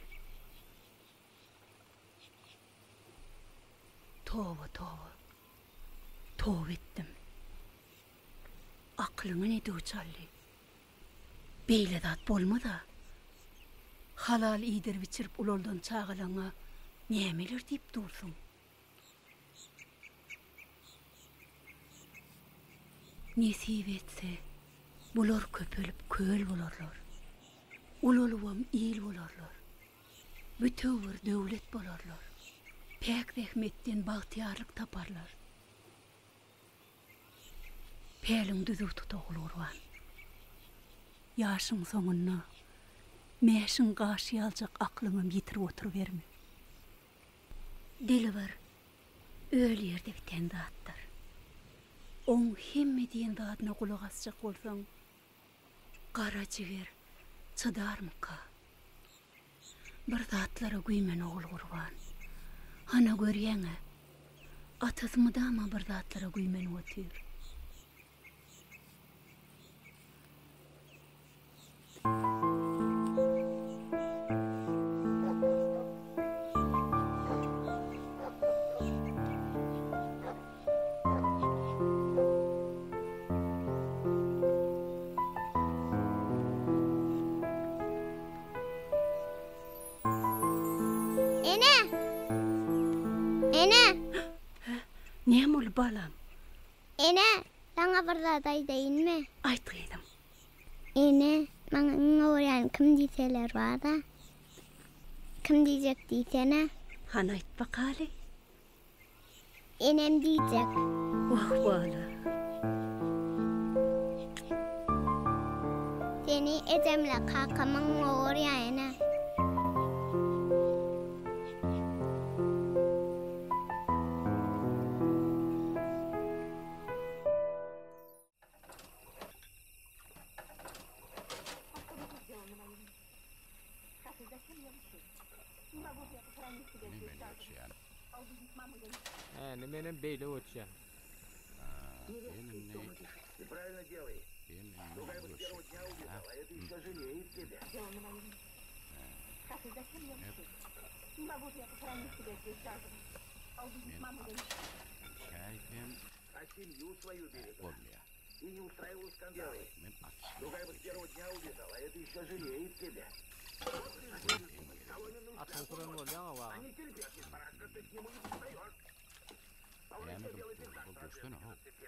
[SPEAKER 5] Toba, toba. Toba etdim. Aklyňa ne döw çaldy? Beýle zat bolmaz-a. Halal iýdirip-içirip ulaldan çagalaňa nämeler diýip dursuň? Nesip etse, bular köpelip köl bolarlar. Ulalybam il bolarlar. Bütewi bir döwlet bolarlar. Päk zähmetden bagtyýarlyk taparlar. Päliň düzüw tut Ogulgurban. Ýaşyň soňunda mäşiň gaşy ýaljak aklyňam ýitirip oturyberme. Dili bir öl ýerde biten zatdyr. Oň hemme diýen zadyna gulak asjak bolsaň, gara jiger çydarmyka? Bir zatlara güýmen Ogulgurban. Hana görýäň-ä, atasy mydama bir zatlara güýmenip otyr.
[SPEAKER 3] Ene! Ene!
[SPEAKER 5] Näme boldy, balam?
[SPEAKER 3] Ene, saňa bir zat aýdaýynmy?
[SPEAKER 5] Aýt, gyzym.
[SPEAKER 3] Ene, maňa iň gowy görýän kim diýseler bar-da.
[SPEAKER 21] Kim diýjek diýsene.
[SPEAKER 5] Hany aýt bakaly.
[SPEAKER 21] Enem diýjek.
[SPEAKER 5] Wah bala.
[SPEAKER 21] Seni ejemle kakamyň gowy görýär ene.
[SPEAKER 19] Indi menem beýle göçýän. Atyň süren bolýaň-a wagam.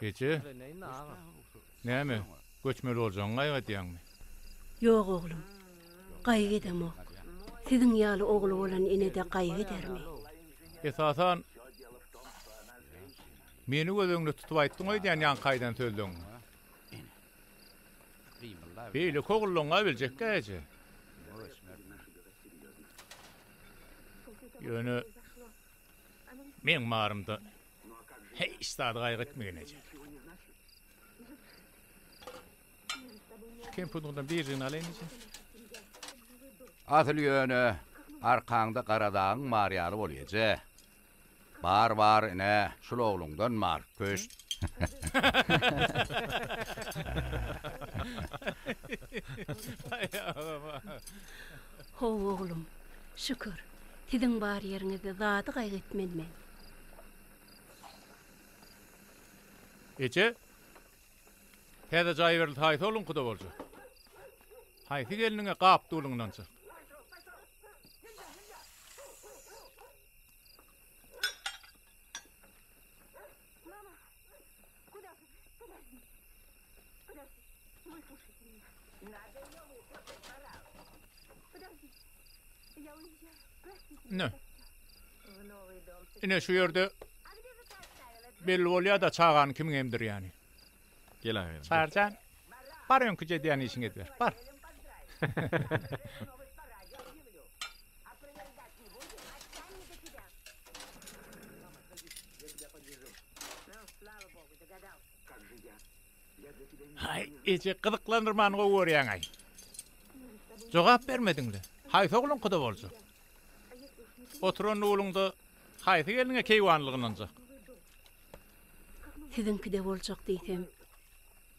[SPEAKER 15] Eje, näme, göçmeli boljagyňy gaýgy edýäňmi?
[SPEAKER 5] Ýok, oglum, gaýgy edemok. Siziň ýaly ogly bolan ene-de gaýgy edermi?
[SPEAKER 15] Esasan, Meni göz öňünde tutup aýtdyň öýdýän ýaňky aýdan sözleňňi. Beýleki ogullaňňa biljekkä eje. Ýöne meň barymda hiç zady gaýgy etmegin eje. Kempudyňdan birjigini alaýyn eje.
[SPEAKER 2] Asyl ýöne arkaňda gara dagyň bar ýaly bolýa eje. Bar bar ine şul ogluňdan bar köşt.
[SPEAKER 5] How oglum, şükür, siziň bar ýeriňizde zady gaýgy etmen men.
[SPEAKER 15] Eje, täze jaý berilse haýsy ogluňkyda boljak? Haýsy gelniňe gap duluňdan çyk? Ine. Ine şu ýerde belli bolýar-da çagany kimiň emdirýäni.
[SPEAKER 17] Gel agam.
[SPEAKER 15] Çaryjan, bar öňküje edýän işiňi ediber. Bar. Haý, eje, gyzyklandyrmany gowy görýäň-aý. Jogap bermediň-le. Haýsy ogluňkyda boljak? Oturan duluňda haýsy gelniňe keýwanylyk ynanjak?
[SPEAKER 5] Siziňkide boljak diýsem,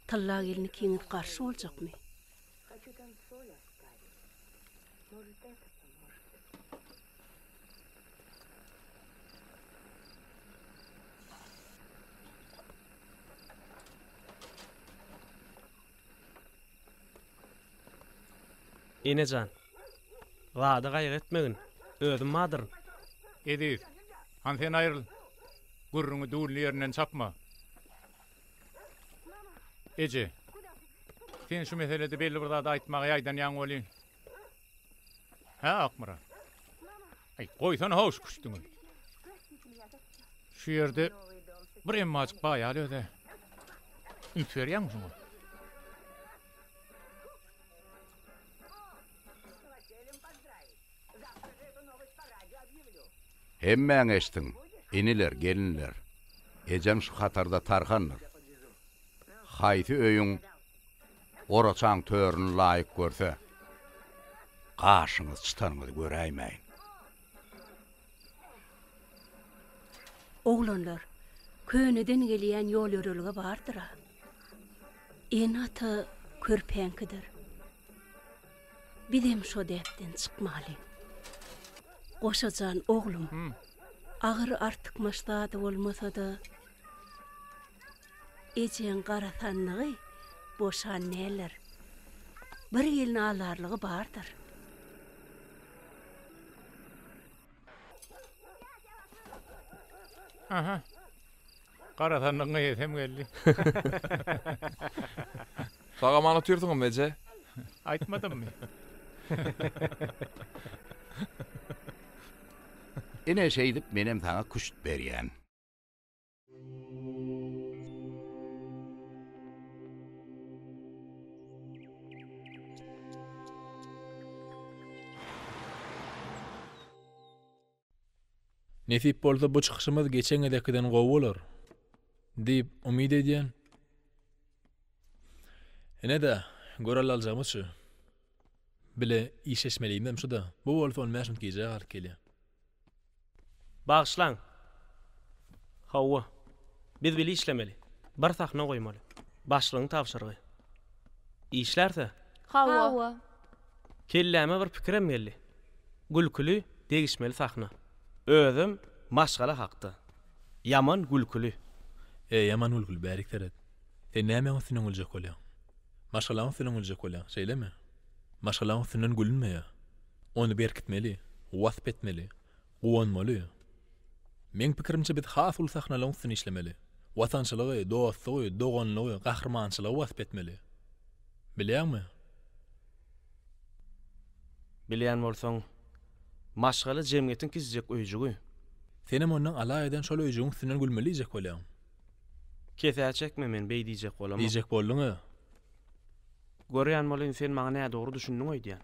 [SPEAKER 5] Tylla gelin ikiňiz garşy boljakmy?
[SPEAKER 4] Ene jan, zada gaýgy etmegin, özüm badyryn.
[SPEAKER 15] Eziz, hany sen aýryl. Gürrüňi dully ýerinden çapma. Eje, sen şu meselede belli bir zady aýtmaga ýaýdanýaň welin. Hä, Akmyrat? Aý, goýsana-how şu küşdüňi. Şu ýerde bir emmajyk baýaly öz-ä. Üns berýäňmi şuňa?
[SPEAKER 2] Hemmäň eşdiň, iniler, gelinler. Ejem şu hatarda tarhandyr. Haýsy öýüň oraçaň törüni laýyk görse, gaşyňyzy çytanyňyzy göräýmäýin.
[SPEAKER 5] Oglanlar, köneden gelýän ýol-ýörelge bardyr-a. Ene-ata körpäňkidir. Bizem şo däpden çykmaly. Goşa jan, oglum, agyr artykmaç zady bolmasa-da, ejeň gara sandygy boşan däldir. Bir gelin alarlygy bardyr.
[SPEAKER 15] Aha. Gara sandygyň eýesi hem geldi.
[SPEAKER 6] Sag-aman otyrsyňyzmy, eje?
[SPEAKER 15] Aýtmadymmy?
[SPEAKER 2] Ine şeýdip menem saňa küşt berýän.
[SPEAKER 17] Nesip bolsa bu çykyşymyz geçen gezekkiden gowy bolar diýip umyt edýän. Ine-de, görelde aljagymyz şu. Bile işleşmelimizem şu-da. Bu bolsa on bäş minut gijä galyp gelýär.
[SPEAKER 4] Bagyşlaň. Hawa. Biz bile işlemeli. Bir sahna goýmaly. Başlygyň tabşyrygy. Işlärse?
[SPEAKER 8] Hawa.
[SPEAKER 4] Kelläme bir pikirem geldi. Gülküli, degişmeli sahna. Özem maşgala hakda. Ýaman gülküli.
[SPEAKER 17] Eý, ýaman gülküli, bärik seret. Sen nämäň üstünden güljek bolýaň? Maşgalaň üstünden güljek bolýaň, şeýlemi? Maşgalaň üstünden gülünmeýär. Ony berkitmeli, wasp etmeli, guwanmaly. Meň pikirimçe biz has uly sahnalaryň üstünde işlemeli. Watançylygy, dostlugy, doganlygy, gahrymançylygy wasp etmeli. Bilýäňmi?
[SPEAKER 4] Bilýän bolsaň, maşgala jemgyýetiň kiçijek öýjügi.
[SPEAKER 17] Senem ondan alaýadan şol öýjügiň üstünden gülmeli diýjek bolýaň.
[SPEAKER 4] Kesä çekme men beý diýjek bolamok.
[SPEAKER 17] Diýjek bolduň-a.
[SPEAKER 4] Görýän welin sen maňa nädogry düşündiň öýdýän.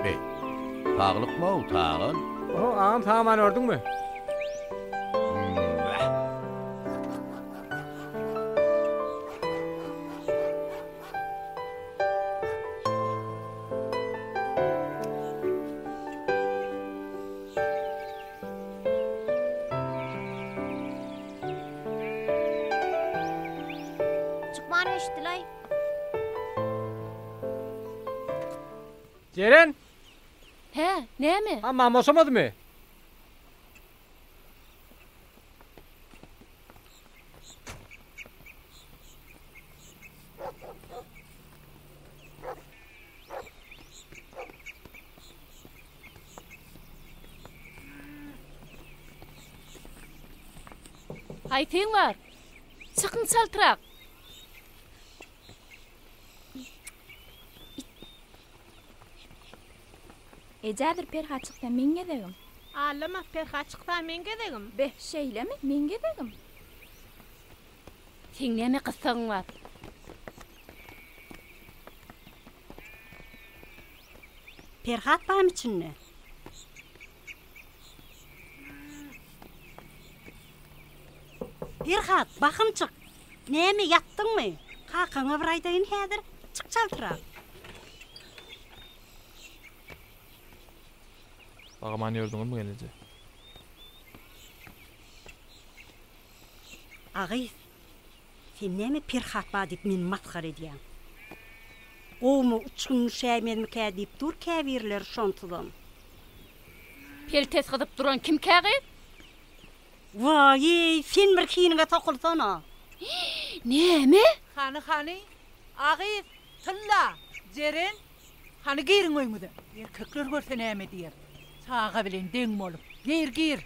[SPEAKER 2] Be, saglykmy-ow, Tagan?
[SPEAKER 14] Oho, agam sag-aman ördüňmi?
[SPEAKER 3] Çykman eşitdilaý.
[SPEAKER 14] Jeren!
[SPEAKER 9] Hä, näme?
[SPEAKER 14] Hammam boşamadymy?
[SPEAKER 9] Haýsyň bar? Çykyň çaltrak!
[SPEAKER 8] Eje häzir Perhat çyksa meň gezegim.
[SPEAKER 18] Allama, Perhat çyksa meň gezegim.
[SPEAKER 8] Be, şeýlemi? Meň gezegim.
[SPEAKER 9] Seň näme gyssagyň bar?
[SPEAKER 20] Perhat barmy içinde? Perhat, bahym çyk. Näme, ýatdyňmy? Kakaňa bir aýdaýyn häzir. Çyk çaltrak.
[SPEAKER 6] Sag-aman ýördüňizmi gelneje?
[SPEAKER 20] A gyz, sen näme Perhat bar diýip meni masgara edýäň? Gowumy, uçgun düşäýmezmikä diýip dur käbirleri şonsuzam.
[SPEAKER 9] Peltes gyzyp duran kimkä gyz?
[SPEAKER 20] Waý-eý, sen bir hiniňe sokulsana.
[SPEAKER 9] Näme?
[SPEAKER 10] Hany, hany, a gyz, Tylla, Jeren, hany giriň öýüňize. Erkekler görse näme diýer? Çaga bilen deň bolup. Gir, gir.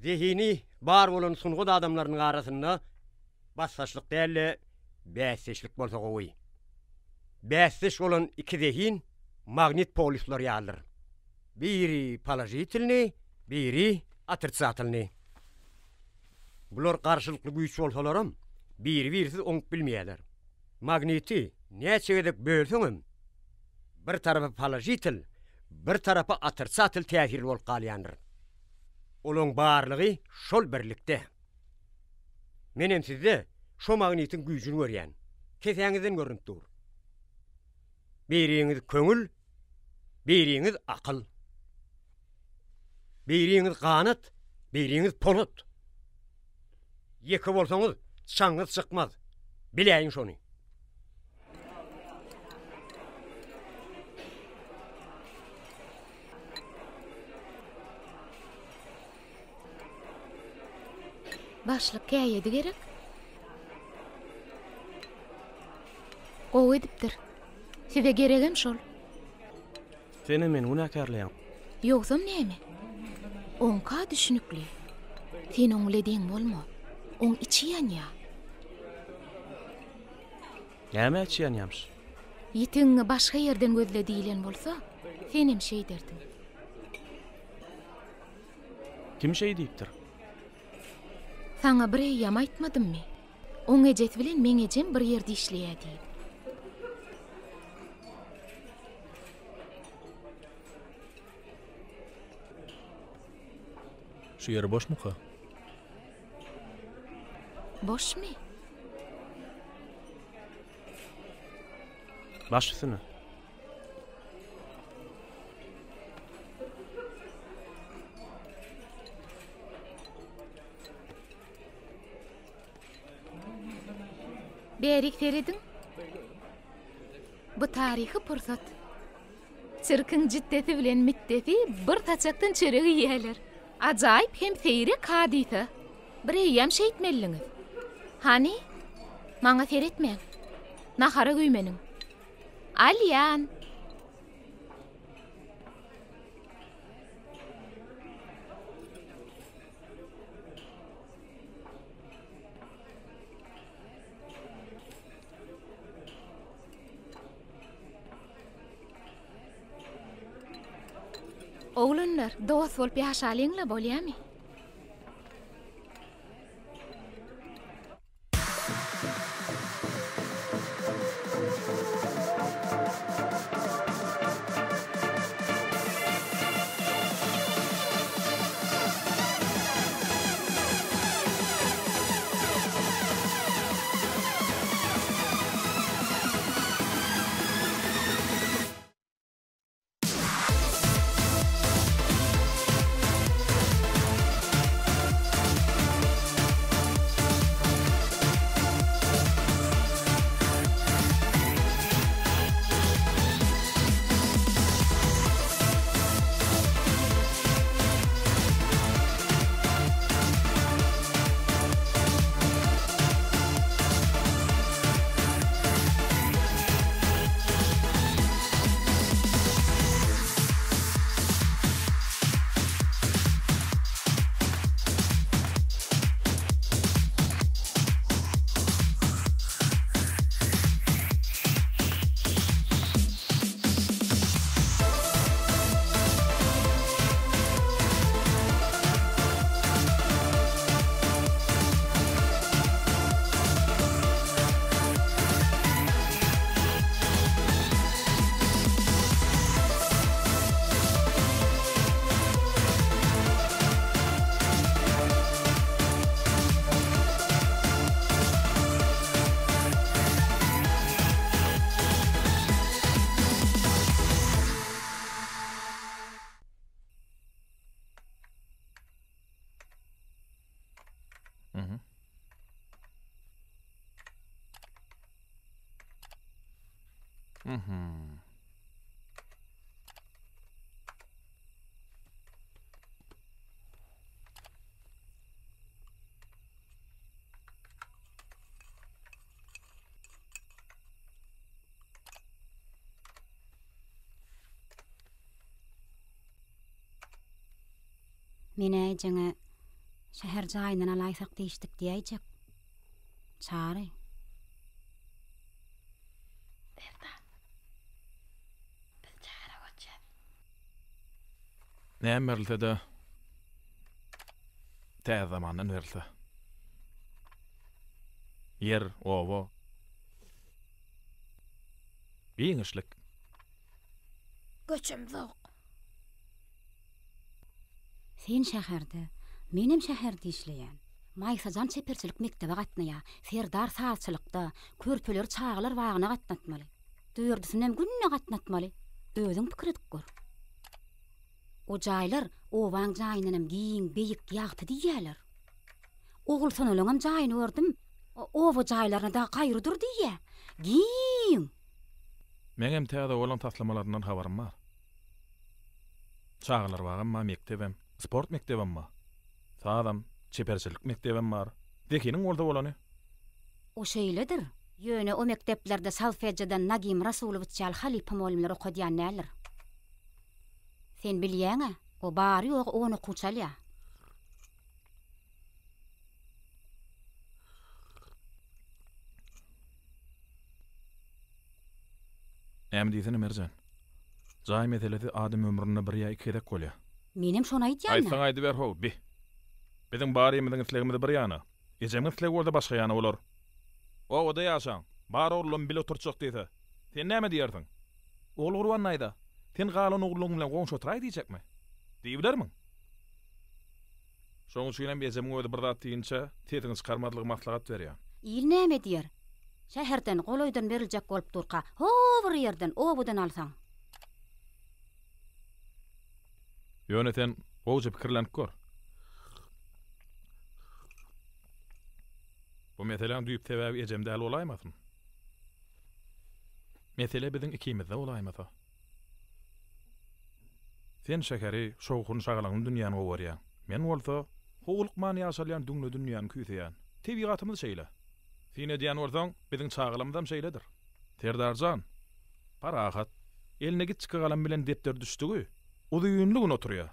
[SPEAKER 7] Zehini bar bolan sungat adamlarynyň arasynda basdaşlyk däl-de, bäsdeşlik bolsa gowy. Bäsdeş bolan iki zehin magnit polýuslary ýalydyr. Biri položitelnyý, biri otridsatelnyý. Bular garşylykly güýç bolsalaram, biri-birisiz oňup bilmeýärler. Magniti näçe gezek bölseňem, bir tarapy položitel, bir tarapy otrisatel täsirli bolup galýandyr. Olaň barlygy şol birlikde. Menem sizde şo magnitiň güýjüni görýän. Kesäňizden görnüp dur. Biriňiz köňül, biriňiz akyl. Biriňiz ganat, biriňiz polat. Ýeke bolsaňyz, çaňyňyz çykmaz. Biläýiň şony.
[SPEAKER 9] Başlyk käýedi gerek? Gowy edipdir. Size geregem şol.
[SPEAKER 4] Senem meni günäkärleýäň.
[SPEAKER 9] Ýogsam näme? Oňka düşnükli. Sen oň bile deň bolma. Oň içi ýanýa.
[SPEAKER 4] Nämä içi ýanýamyş?
[SPEAKER 9] Ýitigiňi başga ýerden gözle diýlen bolsa, senem şeýderdiň.
[SPEAKER 4] Kim şeý diýipdir?
[SPEAKER 9] Saňa bir eýýäm aýtmadymmy? Oň ejesi bilen meň ejem bir ýerde işleýä diýip.
[SPEAKER 17] Şu ýeri boşmuka?
[SPEAKER 9] Boşmy?
[SPEAKER 4] Baş üstüne.
[SPEAKER 9] Bärik serediň. Bu taryhy pursat. Sirkiň jitdesi bilen mitdesi bir saçakdan çörek iýýärler. Ajaýyp hem seýrek hadysa. Bir eýýäm şeýtmelidiňiz. Hany, maňa seretmäň. Nahara güýmeniň. Alýan! Oglanlar, dost bolup ýaşalyň-la, bolýamy?
[SPEAKER 17] Mhm. Mhm.
[SPEAKER 20] Men-ä ejeňe.
[SPEAKER 1] Şäher jaýyndan alaýsak diýişdik diýäýjek. Çary.
[SPEAKER 3] Serdar. Biz şähere göçýäs.
[SPEAKER 17] Näme berilse-de, täze zamandan berilse. Ýer, oba. Giňişlik.
[SPEAKER 3] Göçemzok.
[SPEAKER 1] Sen şäherde, menem şäherde işleýän. Maýsajan çeperçilik mekdebe gatnaýar, Serdar sazçylykda, körpeleri çagalar bagyna gatnatmaly. Dördüsinem günde gatnatmaly. Özüň pikir edip gör. O jaýlar obaň jaýyndanam giň, beýik, ýagty diýýäler. Ogulsonalaňam jaýyny gördüm. Oba jaýlaryna dagy gaýrydyr diýýä. Giň!
[SPEAKER 17] Meňem täze bolan taslamalaryndan habarym bar. Çagalar bagam bar, mekdebem, sport mekdebem bar. Sazam, çeperçilik mekdebem bar. Zehiniň bolsa bolany.
[SPEAKER 1] O şeýledir. Ýöne o mekdeplerde solfejadan Nagim Rasulowiç ýaly halypa mugallymlar okadýan däldir. Sen bilýäň-ä, o bary-ýogy on okuwçy alýar.
[SPEAKER 17] Näme diýsene, Merjen. Jaý meselesi adam ömründe bir ýa iki gezek bolýar.
[SPEAKER 1] Menem şony aýdýan-da.
[SPEAKER 17] Aýtsaň aýdyber how, bi. Biziň barymyzyň islegimiz bir ýana, ejemiň islegi bolsa başga ýana bolar. Obada ýaşaň, bar ogullam bile oturtjak diýse, sen näme diýersiň? Ogulgurban daýza, sen galan ogullygyň bilen goňşy oturaý diýjekmi? Diýibilermiň? Şonuň üçinem ejemiň özi bir zat diýinçä, sesiňi çykarmazlygy maslahat berýän.
[SPEAKER 1] Il näme diýer? Şäherden, golaýdan beriljek bolup durka, ho bir ýerden, obadan alsaň.
[SPEAKER 17] Ýöne sen gowuja pikirlenip gör. Bu meseläň düýp sebäbi ejem däl bolaýmasyn? Mesele biziň ikimizde bolaýmasa. Sen şäheri, şowhun-şagalaňly dünýäni gowy görýäň. Men bolsa, howlukman ýaşalýan düňle dünýäni küýseýän. Tebigatymyz şeýle. Syn edýän bolsaň, biziň çagalarymyzam şeýledir. Serdar jan, parahat, eline kiçjik galam bilen depder düşdügi, uzynly gün oturýar.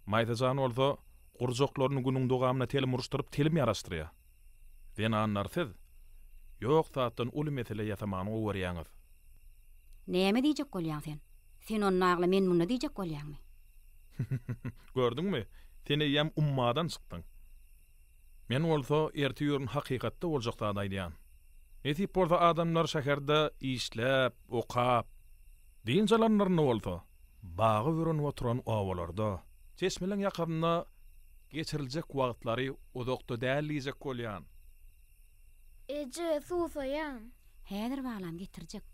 [SPEAKER 17] Maýsa jan bolsa, gurjaklaryny günüň dogamyna telim uruşdyryp telim ýaraşdyrýar. Zenanlar siz, ýok zatdan uly mesele ýasamany gowy görýäňiz.
[SPEAKER 1] Näme diýjek bolýaň sen? Sen onda agla, men munda diýjek bolýaňmy?
[SPEAKER 17] Gördüňmi, sen eýýäm ummadan çykdyň. Men bolsa ertir hakykatda boljak zady aýdýan. Nesip bolsa adamlar şäherde işläp, okap, dynç alanlarynda bolsa, baga bürenip oturan obalarda, çeşmeleň ýakasynda geçiriljek wagtlary uzakda däl diýjek bolýan.
[SPEAKER 3] Eje, susaýan.
[SPEAKER 1] Häzir balam getirjek.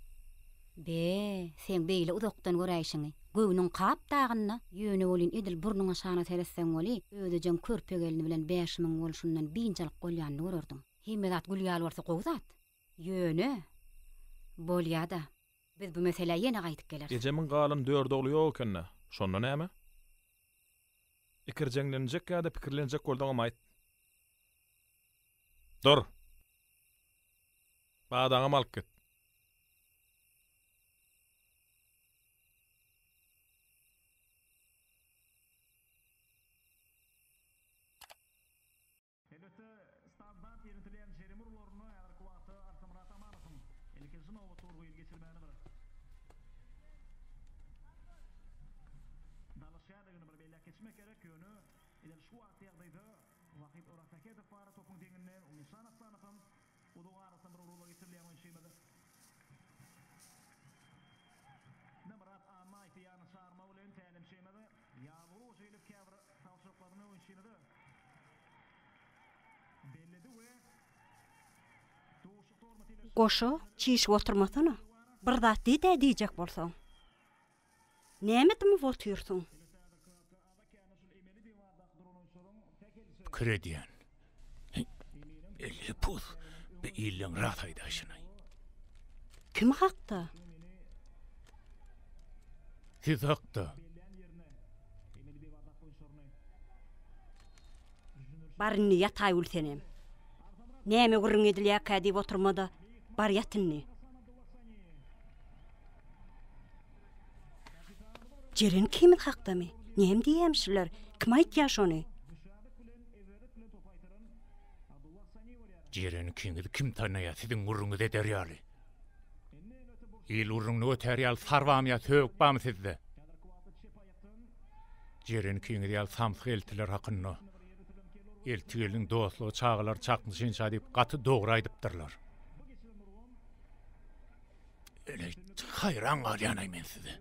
[SPEAKER 1] Be, seň beýle uzakdan göräýşiňi. Göwnüň Kap dagynda. Ýöne welin edil burnuň aşagyna seretseň weli, Ödejeň körpe gelni bilen Bäşimiň bolşundan biynjalyk bolýanyny görerdiň. Hemme zat gül ýaly bolsa gowy zat. Ýöne, bolýa-da. Biz bu meselä ýene gaýdyp geleris.
[SPEAKER 17] Ejemiň galan dört ogly ýok eken-dä. Şonda näme? Ikirjeňlenjek ýa-da pikirlenjek bolsaňam aýt. Dur! Badaňam alyp git.
[SPEAKER 20] Goşa, çişip oturmasana. Bir zat diý-dä diýjek bolsaň. Näme dymyp otyrsyň?
[SPEAKER 15] Pikir edýän. Elhepus, bi illeň ras aýdaýşyny.
[SPEAKER 20] Kim hakda?
[SPEAKER 15] Siz hakda.
[SPEAKER 20] Bar indi ýataý senem. Näme gürrüň edilýärkä diýip oturma-da, bar ýat indi. Jeren ikimiz hakdamy? Näme diýýämişler? Kim aýtýar şony?
[SPEAKER 15] Jeren ikiňizi kim tanaýar siziň gürrüňizi eder ýaly? Il gürrüňini götär ýaly sar barmy ýa söbük barmy sizde? Jeren ikiňiz ýaly samsyk eltiler hakynda Elti gelin dostlugy çagalar çaknyşynça diýip gaty dogry aýdypdyrlar. Eleý, haýran galýan-aý men size.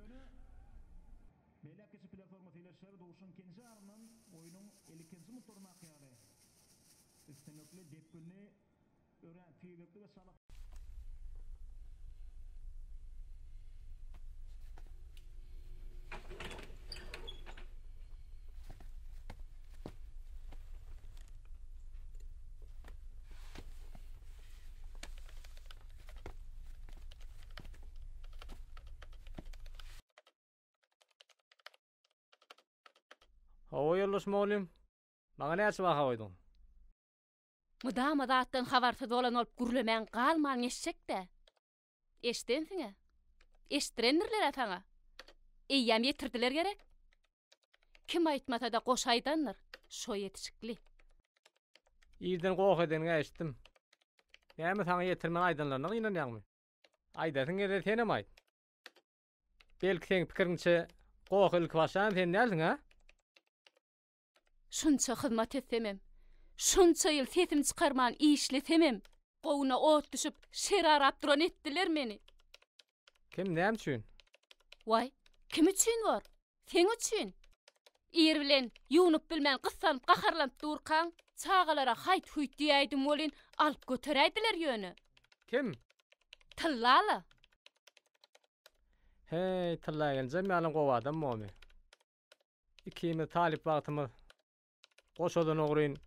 [SPEAKER 19] Hawa ýoldaş mugallym, maňa näçe baha goýduň?
[SPEAKER 9] Mydama zatdan habarsyz bolan bolup gürlemäň galman geçjek-dä. Eşdensiň-ä. Eşitdirendirler-ä saňa. Eýýäm ýetirdiler gerek? Kim aýtmasa-da goşa aýdandyr. Şo ýetişikli.
[SPEAKER 19] Irden goh edeniň-ä eşitdim. Näme saňa ýetirmän aýdanlaryna gynanýaňmy? Aýdasyň gelse senem aýt. Belki seň pikiriňçe gohy ilki başlan sen dälsiň, a?
[SPEAKER 9] Şunça hyzmat etsemem, şunça ýyl sesim çykarman işlesemem, gowuna ot düşüp, şer arap duran etdiler meni.
[SPEAKER 19] Kim, näme üçin?
[SPEAKER 9] Waý, kim üçin bor? Seň üçin. Ir bilen ýuwnup bilmän gyssanyp gaharlanyp durkaň, çagalara haýt-hüýt diýäýdim welin, alyp göteräýdiler ýöne.
[SPEAKER 19] Kim?
[SPEAKER 9] Tyllala.
[SPEAKER 19] Heý, Tylla gelnejem ýaly gowy adam bormy? Ikimiz talyp wagtymyz goşadan ogryn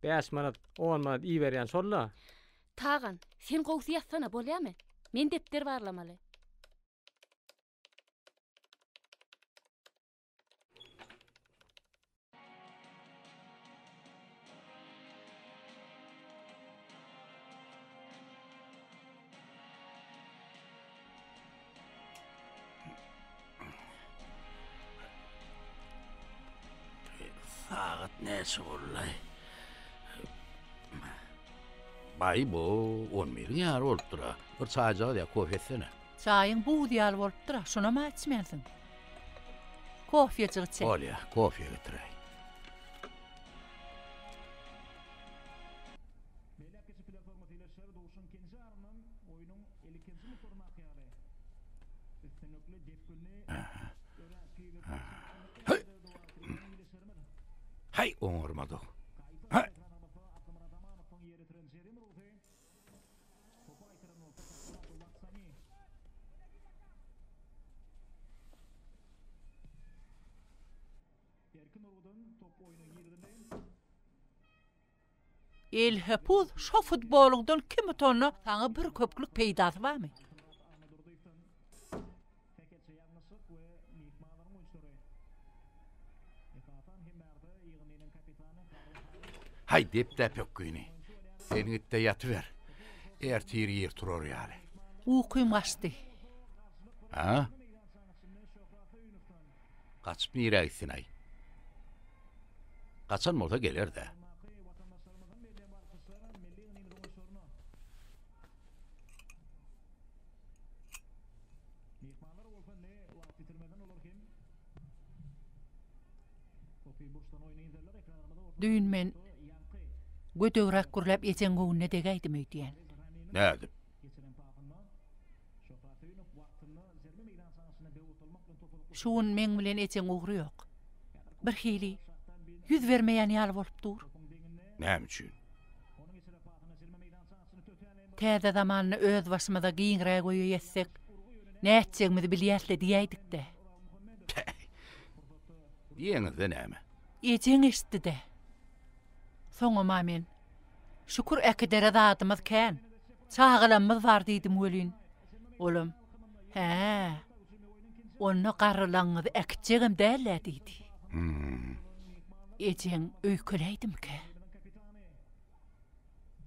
[SPEAKER 19] bäş manat, on manat iberýän şol-da.
[SPEAKER 9] Tagan, sen gowusy ýatsana, bolýamy? Men depder barlamaly.
[SPEAKER 2] Sagat näçe boldy? Baý bu, on biriň ýary bolupdyr-a. Bir çaýjagaz ýa kofe etsene.
[SPEAKER 10] Çaýyň buz ýaly bolupdyr-a, şonam-a içmänsiň. Kofejik içeý.
[SPEAKER 2] Bolýa, kofe getiräý. Haý, oňarmadyk. Haý.
[SPEAKER 10] Elhepuz şo futbolyňdan kim utanda saňa bir köplük peýdasy barmy?
[SPEAKER 2] Haý dep-dä pökgini. Sen git-de ýatyber. Ertir ir turar ýaly.
[SPEAKER 10] Ukym gaçdy.
[SPEAKER 2] A? Gaçyp nirä gitsin-aý? Gaçan bolsa geler-dä.
[SPEAKER 10] Düýn men gödegräk gürläp ejeň göwnüne degäýdim öýdýän.
[SPEAKER 2] Nädip?
[SPEAKER 10] Şu gün meň bilen ejeň ugry ýok. Birhili ýüz bermeýän ýaly bolup dur.
[SPEAKER 2] Näme üçin?
[SPEAKER 10] Täze zamanda öz başymyza giňräk öýe ýetsek, nätjegimizi bilýäs-le diýäýdik-dä.
[SPEAKER 2] Päý. Diýeňizde näme?
[SPEAKER 10] Ejeň eşitdi-dä. Soňam-a men, Şükür äkidere zadymyz kän, çagalamyz bar diýdim welin, olam, Hä, onda garrylaňňyzy äkitjegem däl-ä diýdi. Ejeň öýkeläýdimikä?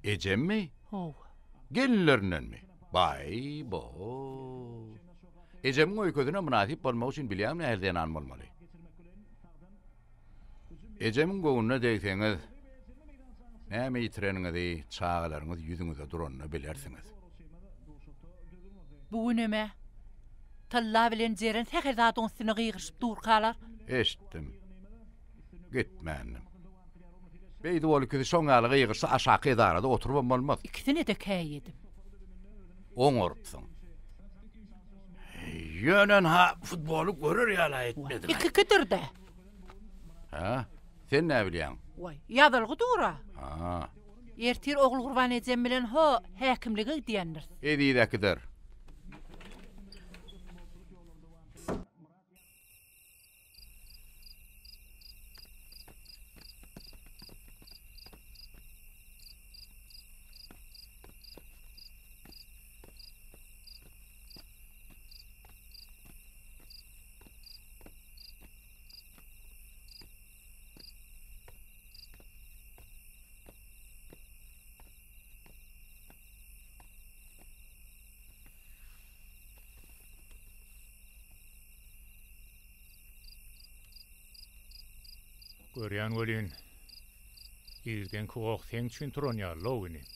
[SPEAKER 2] Ejemmi?
[SPEAKER 10] Hawa.
[SPEAKER 2] Gelinlerindenmi? Baý-bo! Ejemiň öýkesine mynasyp bolmak üçin bilýäňmi nähili zenan bolmaly? Ejemiň göwnüne degseňiz. Näme ýitireniňizi çagalaryňyz ýüzüňize duranda bilersiňiz.
[SPEAKER 10] Bu günem-ä Tylla bilen Jeren sähel zadyň üstüne gygyryşyp durkalar.
[SPEAKER 2] Eşitdim. Gitmändim. Beýdip ol ikisi şoň ýaly gygyryşsa aşaky edarada oturybam bolmaz.
[SPEAKER 10] Ikisine-de käýedim.
[SPEAKER 2] Oňarypsyň. Ýöne-ha futboly görer ýaly etmediň.
[SPEAKER 10] Iki-ikidir-dä.
[SPEAKER 2] Hä? Sen näbilýäň?
[SPEAKER 10] Waý, ýazylgy dur-a.
[SPEAKER 2] Ha.
[SPEAKER 10] Ertir Ogulgurban ejem bilen ho, häkimlige gidýändiris.
[SPEAKER 2] Eziz äkider.
[SPEAKER 15] Görýän welin, irdenki goh seň üçin turan ýaly-low inim.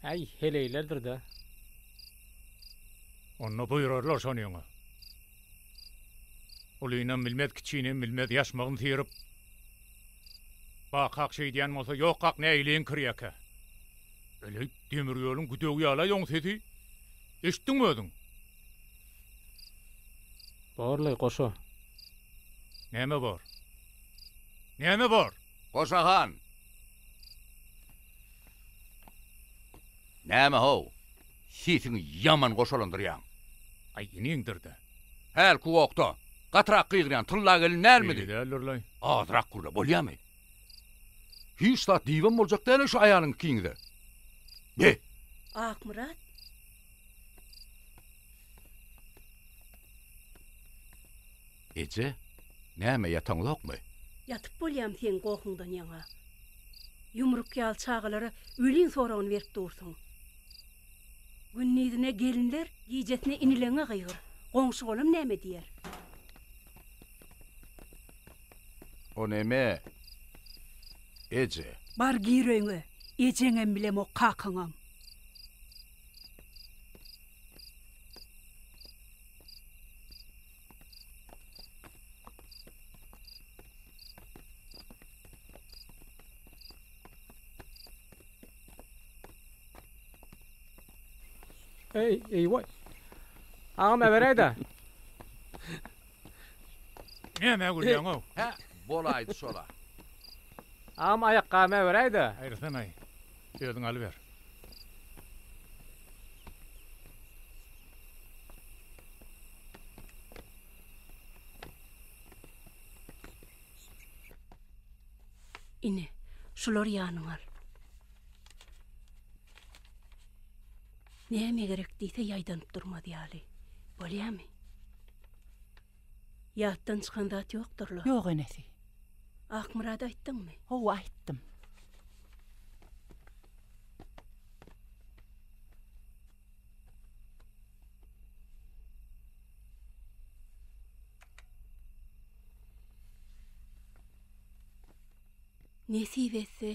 [SPEAKER 19] Äý, heleýlerdir-dä.
[SPEAKER 15] Onda buýrarlar şonyňa. Ulynam bilmez, kiçinem bilmez, ýaşmagyny syryp, Bakak şeýdýän bolsa, ýokkak nähili eňkirýäkä? Öleý, demir ýoluň güdegi ýaly-aý oň sesi. Eşitdiňmi özüň?
[SPEAKER 19] Borlaý, goşa.
[SPEAKER 15] Näme bor? Näme bor?
[SPEAKER 2] Goşa han! Näme-how? Sesiňi ýaman goşalandyrýaň.
[SPEAKER 15] Aý, iniňdir-dä.
[SPEAKER 2] Hälki gokda, gatyrak gygyrýan Tylla gelin dälmidi?
[SPEAKER 15] Beýle däldir-laý.
[SPEAKER 2] Azrak gürle, bolýamy? Hiç zat diýibem boljak däl-ä şu aýalyň ikiňize. Be!
[SPEAKER 5] Akmyrat.
[SPEAKER 2] Eje, näme ýataňzokmy?
[SPEAKER 5] Ýatyp bolýamy seň gohuňdan ýaňa? Ýumruk ýaly çagalara öliň soragyny berip dursuň. Gündizine gelinler, gijesine inileňe gygyr. Goňşy-golam näme diýer?
[SPEAKER 2] O neme, eje?
[SPEAKER 5] Bar gir öýüňe, ejeňem bilemok, kakaňam.
[SPEAKER 19] Eý, eý, waý. Agam äberäý-dä.
[SPEAKER 15] Nämä gülýäň-ow?
[SPEAKER 2] Hä, bolaýdy şol-a.
[SPEAKER 19] Agam aýakgabymy äberäý-dä.
[SPEAKER 15] Aýrysana-aý. Özüň alyber.
[SPEAKER 5] Ine, şulary ýanyňa al. Näme gerek diýse ýaýdanyp durmaz ýaly. Bolýamy? Ýatdan çykan zat ýokdur-la?
[SPEAKER 10] Ýok, enesi.
[SPEAKER 5] Akmyrada aýtdyňmy?
[SPEAKER 10] Hawa, aýtdym.
[SPEAKER 5] Nesip etse,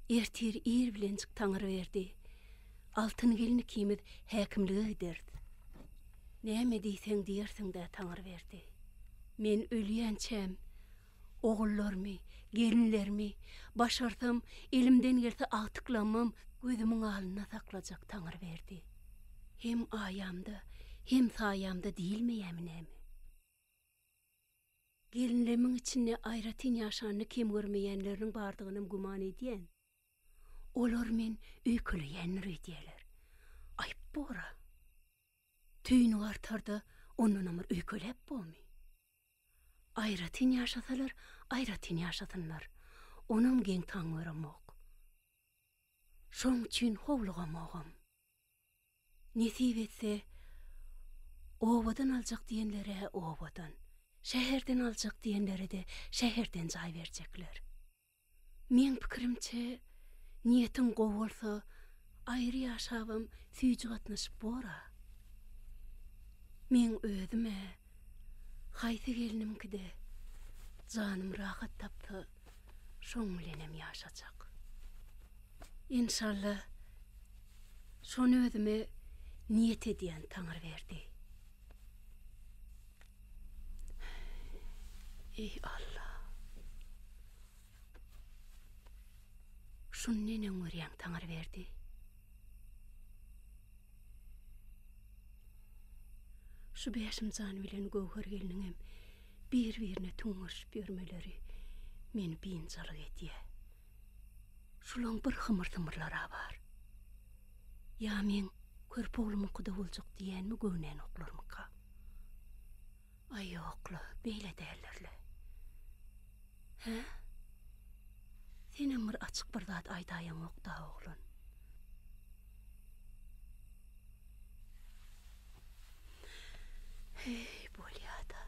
[SPEAKER 5] ertir ir bilenjik Taňryberdi, Altyn gelin ikimiz häkimlige gideris. Näme diýseň diýersiň-dä, Taňryberdi. Men ölýänçäm, ogullarymy, gelinlerimi, başarsam, elimden gelse agtyklamam gözümiň alnynda saklajak, Taňryberdi. Hem aýamda, hem saýamda diýilmeýämi näme? Gelinlemiň içinde aýratyn ýaşanyny kem görmeýänleriniň bardygynam güman edýän. Olar men öýkeleýändir öýdýäler. Aýyp bor-a. Tüýnük artar-da, ondanam bir öýkeläp bormy? Aýratyn ýaşasalar, aýratyn ýaşasynlar. Onam geň-taň göremok. Şoň üçin howlugamogam. Nesip etse, obadan aljak diýenlere obadan, şäherden aljak diýenlere-de şäherden jaý berjekler. Meň pikirimçe, niýetiň gowy bolsa, aýry ýaşabam süýji gatnaşyp bor-a. Meň özüm-ä, haýsy gelnimkide janym rahat tapsa, şoň bilenem ýaşajak. Enşalla, şony özüme niýet edýän Taňryberdi. Eý, Alla! Şuny neneň görýäň, Taňryberdi? Şu Bäşimjan bilen Göwher gelniňem bir-birine tüňňerişip ýörmeleri meni biynjalyk edýä. Şulaň bir hymyr-symyrlar-a bar. Ýa meň körpe oglumyňkyda boljak diýýänimi göwnänoklarmyka? Aý ýok-la, beýle däldir-le. Hä? Senem bir açyk bir zat aýdaýaňok-da, oglan. Heý, bolýa-da.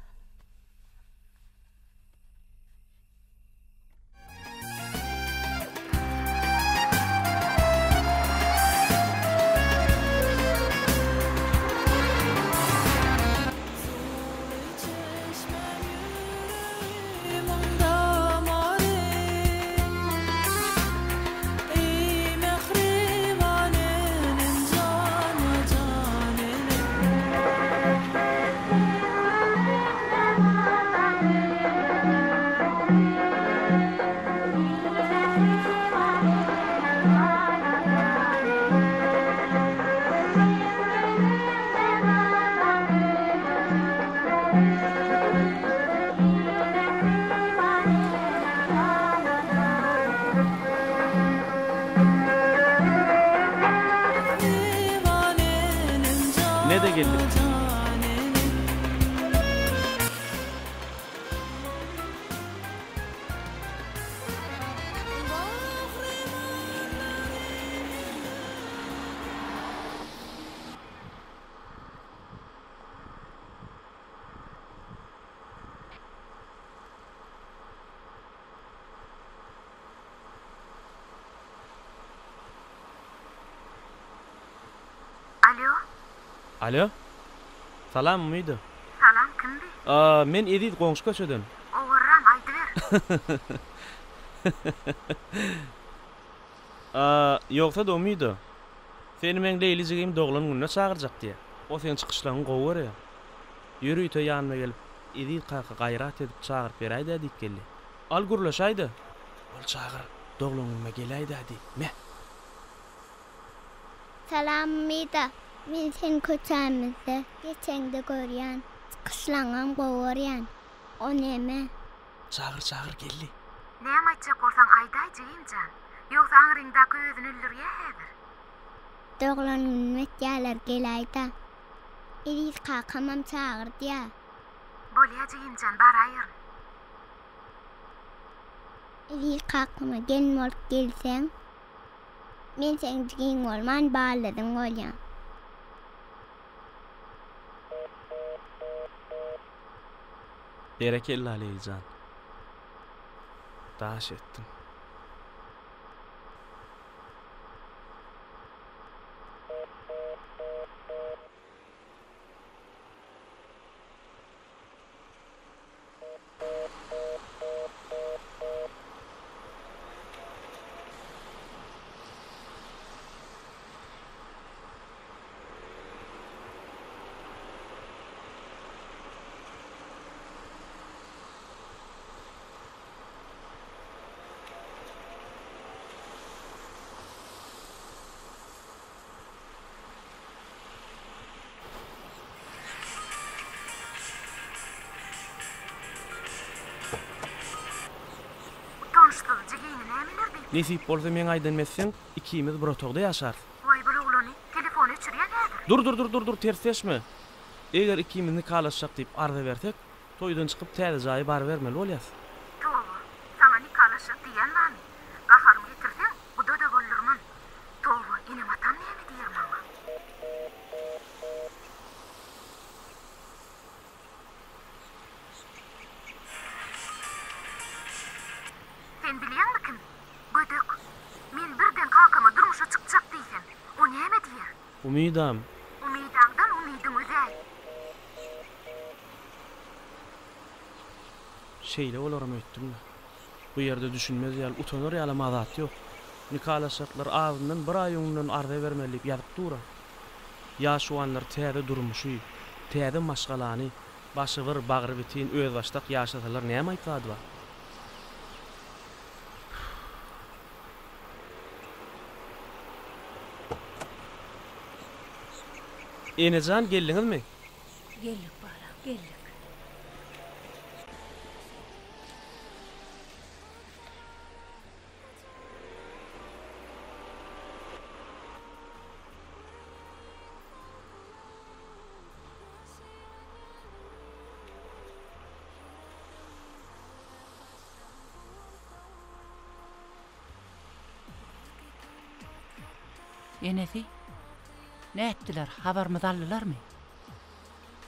[SPEAKER 4] Ine-de geldik.
[SPEAKER 9] Alo.
[SPEAKER 4] Alo. Salam Umyda.
[SPEAKER 9] Salam kim bi?
[SPEAKER 4] A, men Eziz goňşy köçeden.
[SPEAKER 9] Owarram aýdyber.
[SPEAKER 4] A, ýogsa-da Umyda. Seni meň Leýli jigim doglan gününe çagyrjak diýýä. O seň çykyşlaryňy gowy görýär. Ýörite ýanyma gelip, Eziz kaka gaýrat edip çagyryp beräý-dä diýip geldi. Al gürleşäý-de. Bol çagyr, doglan günüme geläý-dä diý. Me!
[SPEAKER 21] Salam Umyda. Men seni köçämizde geçeňde görýän. Çykyşlaňňam gowy görýän. O neme?
[SPEAKER 4] Çagyr çagyr geldi.
[SPEAKER 9] Näme aýtjak bolsaň aýdaý jigim jan. Ýogsa aňryňdaky özüni öldürýä häzir.
[SPEAKER 21] Doglan günüm etýäler geläýdä. Eziz kakamam çagyrdýa.
[SPEAKER 9] Bolýa jigim jan baraýaryn.
[SPEAKER 21] Eziz kakama gelin bolup gelseň men seň jigiň bolman baldyzyň bolýan.
[SPEAKER 4] Berekella Leýlijan. Daş etdiň.
[SPEAKER 9] Utançsyz jigini nämeler diýip.
[SPEAKER 4] Nesip bolsa meň aýdanymy etseň ikimiz bir otagda ýaşarys.
[SPEAKER 9] Waý bul oglany telefony öçürýän häzir.
[SPEAKER 4] Dur dur dur dur dur tersleşme. Eger ikimiz nikalaşjak diýip arza bersek toýdan çykyp täze jaýa barybermeli bolýas.
[SPEAKER 9] Toba, saňa nikalaşjak diýýän barmy? Gaharymy getirseň guda-da boldurman. Toba, enem-atam näme diýer maňa? Sen bilýäňmi kim? Gödek. Men birden kakama durmuşa çykjak diýsem, o näme diýer?
[SPEAKER 4] Umydam.
[SPEAKER 9] Umydaňdan umydyň üzäý.
[SPEAKER 4] Şeýle bolaram öýtdüm-le. Bu ýerde düşünmez ýaly, utanar ýalam-a zat ýok. Nikalaşjaklar azyndan bir aý öňünden arza bermeli diýip ýazyp dur-a. Ýaş juwanlar täze durmuşy, täze maşgalany başy bir, bagry bitin, özbaşdak ýaşasalar näme aýyp zady bar? Enejan geldiňizmi?
[SPEAKER 5] Geldik balam, geldik.
[SPEAKER 10] Enesi, nätdiler, habarymyzy aldylarmy?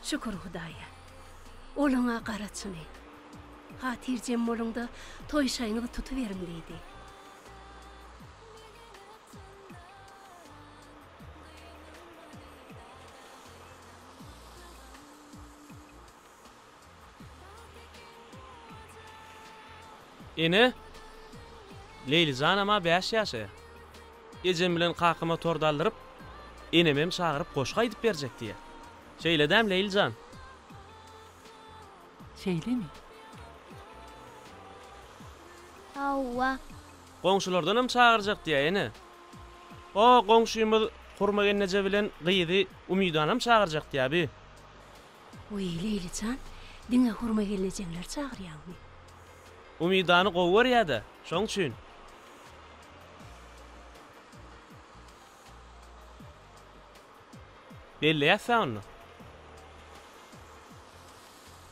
[SPEAKER 5] Şükür Hudaýa. Olaň-a gara çyny. Hatyrjem boluň-da, toý şaýyňyzy tutuberiň diýdi.
[SPEAKER 4] Ene, Leýli janam-a bäş ýaşaýar. Ejem bilen kakama tort aldyryp, enemem çagyryp goşgy aýdyp berjek diýýär. Şeýle dämi, Leýli jan?
[SPEAKER 10] Şeýlemi?
[SPEAKER 21] Hawa.
[SPEAKER 4] Goňşulardanam çagyrjak diýýär, ene. O goňşymyz Hurma gelneje bilen gyzy Umydanam çagyrjak diýýär bi.
[SPEAKER 5] Wiý, Leýli jan, diňe Hurma gelnejeňleri çagyrýaňmy?
[SPEAKER 4] Umydany gowy görýä-dä, şoň üçin. Belleýäs-dä onda.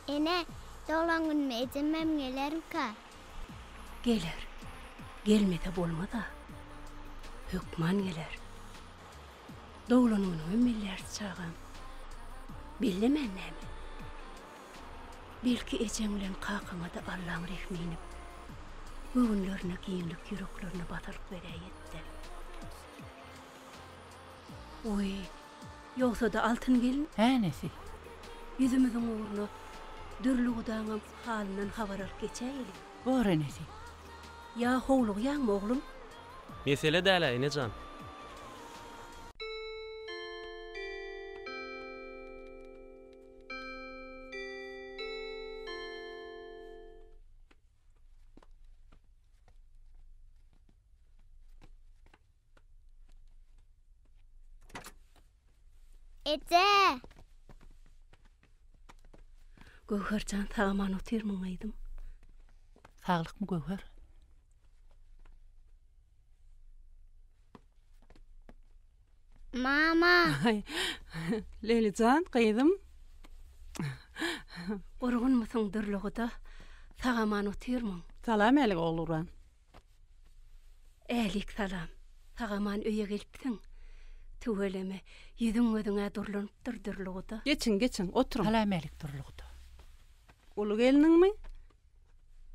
[SPEAKER 21] Ene, doglan günüme ejemem gelermika?
[SPEAKER 5] Geler. Gelmese bolmaz-a. Hökman geler. Doglan günüňem belläris çagam. Bellemän näme? Belki ejeň bilen kakaňa-da Allaň rehmi inip, göwünlerine giňlik, ýüreklerine basalyk beräýetdi. Wiý, ýogsa-da Altyn gelin.
[SPEAKER 10] Hä, enesi?
[SPEAKER 5] Ýüzümiziň ugruna Dürli gudaňam halyndan habar alyp geçäýeli.
[SPEAKER 10] Bor, enesi.
[SPEAKER 5] Ýa howlugýaňmy, oglum?
[SPEAKER 4] Mesele däl-ä, ene jan.
[SPEAKER 21] Eje!
[SPEAKER 5] Göwher jan sag-aman otyrmyň gyzym?
[SPEAKER 10] Saglykmy Göwher?
[SPEAKER 21] Mama!
[SPEAKER 11] Aý, Leýli jan, gyzym.
[SPEAKER 5] Gurgunmysyň Dürlüguda? Sag-aman otyrmyň?
[SPEAKER 11] Salam älik Ogulgurban.
[SPEAKER 5] Älik salam. Sag-aman öýe gelipsiň. Tüweleme, ýüzüň-gözüň-ä durlanypdyr Dürlüguda.
[SPEAKER 11] Geçiň, geçiň, oturyň.
[SPEAKER 10] Salam älik Dürlüguda.
[SPEAKER 11] Uly gelniňmi?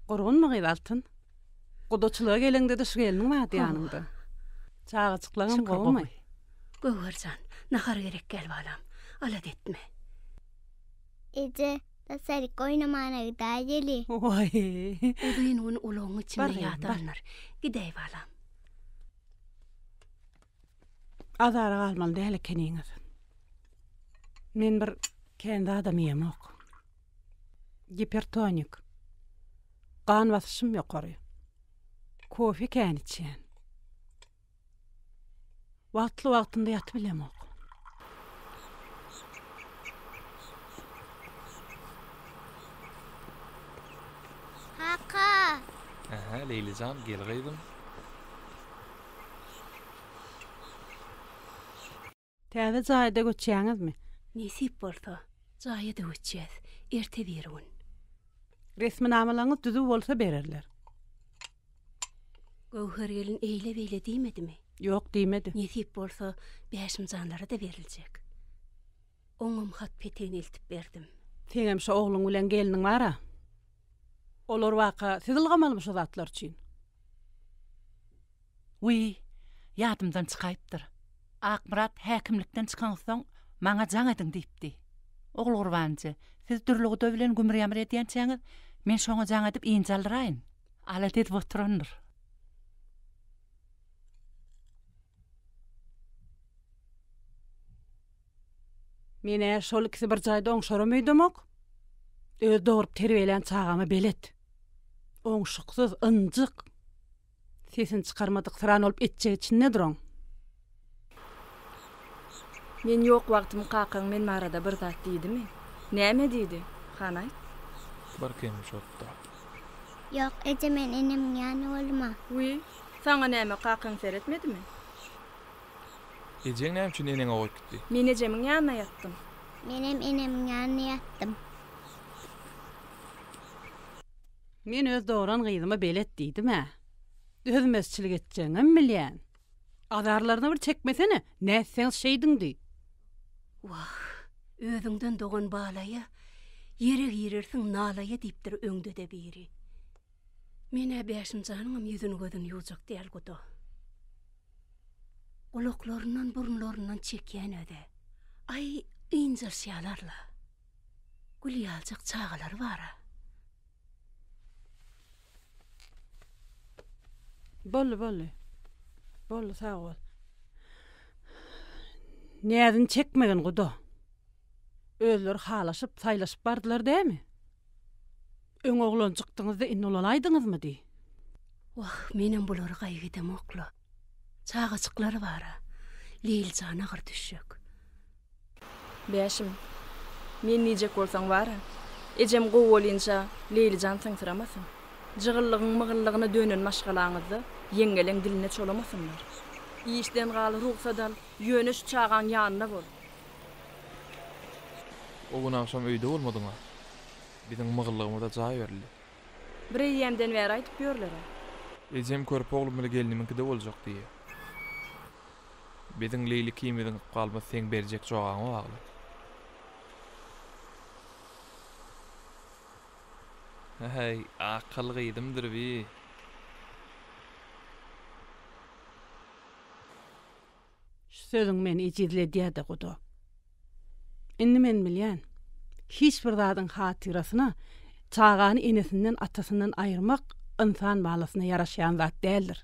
[SPEAKER 11] Gurgunmy gyz Altyn? Gudaçylyga geleňde-de şu gelniň bardy ýanyňda. Çagajyklaňam gowumy?
[SPEAKER 5] Göwher jan, nahar gerek gel balam, alada etme.
[SPEAKER 21] Eje, daşaryk oýnamana gidäýeli.
[SPEAKER 11] Waý.
[SPEAKER 5] Uzyn gün ulagyň içinde
[SPEAKER 11] Bar gyzym, bar.
[SPEAKER 5] ýadandyr. Gidäý balam.
[SPEAKER 11] Azara galmaly däl ekeniňiz. Men bir kän zadam iýemok. Gipertonik. Gan basyşym ýokary. Kofe kän içýän. Wagtly-wagtynda ýatybilemok.
[SPEAKER 21] Kaka!
[SPEAKER 6] Ähä, Leýli jan, gel gyzym.
[SPEAKER 11] Täze jaýda göçýäňizmi?
[SPEAKER 5] Nesip bolsa, jaýa-da göçýäs, erte-birigün.
[SPEAKER 11] Resminamalaryňyz düzüw bolsa bererler.
[SPEAKER 5] Göwher gelin eýle-beýle diýmedimi?
[SPEAKER 11] Ýok, diýmedi.
[SPEAKER 5] Nesip bolsa, Bäşimjanlara-da beriljek. Oňam hat-petegini eltip berdim.
[SPEAKER 11] Seňem şo ogluň bilen gelniň bar-a. Olar waka siz ylgamalymy şo zatlar üçin?
[SPEAKER 10] Wiý, ýadymdan çykaýypdyr. Akmyrat häkimlikden çykaňyzsoň, maňa jaň ediň diýipdi. Ogulgurban eje, siz Dürli guda bilen gümür-ýamyr edýänçäňiz, men şoňa jaň edip ynjaldyraýyn. Alada edip oturandyr.
[SPEAKER 11] Men-ä şol ikisi bir jaýda oňşaram öýdemok. Öz dogrup terbiýelän çagama belet. Oňşuksyz, ynjyk. Sesini çykarmadyk syran bolup etjegi içindedir oň.
[SPEAKER 13] Men ýok wagtym kakaň men barada bir zat diýdimi? Näme diýdi? Hany aýt.
[SPEAKER 6] Bir kemi şotda.
[SPEAKER 21] Ýok eje men enemiň ýany bolma.
[SPEAKER 13] Wiý, saňa näme kakaň seretmedimi?
[SPEAKER 6] Ejeň näme üçin eneňe goýup gitdi?
[SPEAKER 13] Men ejemiň ýanyna ýatdym.
[SPEAKER 21] Menem enemiň ýanyna ýatdym.
[SPEAKER 11] Men öz dogran gyzyma belet diýdim-ä. Dözmezçilik etjegiňem bilýän. Azarlaryna bir çekmesene, nätseňiz şeýdiň diý.
[SPEAKER 5] Wah, özüňden dogan balaýa, ýere girersiň nalaýa diýipdir öňde-de biri. Men-ä Bäşimjanyňam ýüzüni-gözüni ýuwjak däl guda. Gulaklaryndan, burunlaryndan çekýän öz-ä. Aý, ynjalşýalar-la. Gül ýaljak çagalary bar-a.
[SPEAKER 11] Boldy, boldy. Boldy, sag bol. Näzini çekmegin, guda. Özleri halaşyp, saýlaşyp bardylar dämi? Öň oglanjykdyňyz-da, indi ulalaýdyňyzmy diý.
[SPEAKER 5] Wah, menem bulary gaýgy edemok-la. Çagajyklary bar-a. Leýlijana agyr düşjek.
[SPEAKER 13] Bäşim, men diýjek bolsaň bar-a, ejem gowy bolynça Leýlijan syňsyramasyn. Jygyllygyň-mygyllygyna dönen maşgalaňyzda ýeňňeleň diline çolamasynlar. Işden gal, rugsat al, ýöne şu çagaň ýanynda bol.
[SPEAKER 6] O gün agşam öýde bolmadyň-a. Biziň mygyllygymyza jaý berildi.
[SPEAKER 13] Bir eýýämden bäri aýdyp ýörler-ä.
[SPEAKER 6] Ejem körpe oglum bile gelnimiňkide boljak diýýä. Biziň Leýli ikimiziň ykbalymyz seň berjek jogabyňa bagly. Häý, akyl gyzymdyr bi.
[SPEAKER 11] Şu sözüň meni ejizledýä-de, guda. Indi men bilýän, hiç bir zadyň hatyrasyna çagany enesinden, atasyndan aýyrmak ynsan balasyna ýaraşýan zat däldir.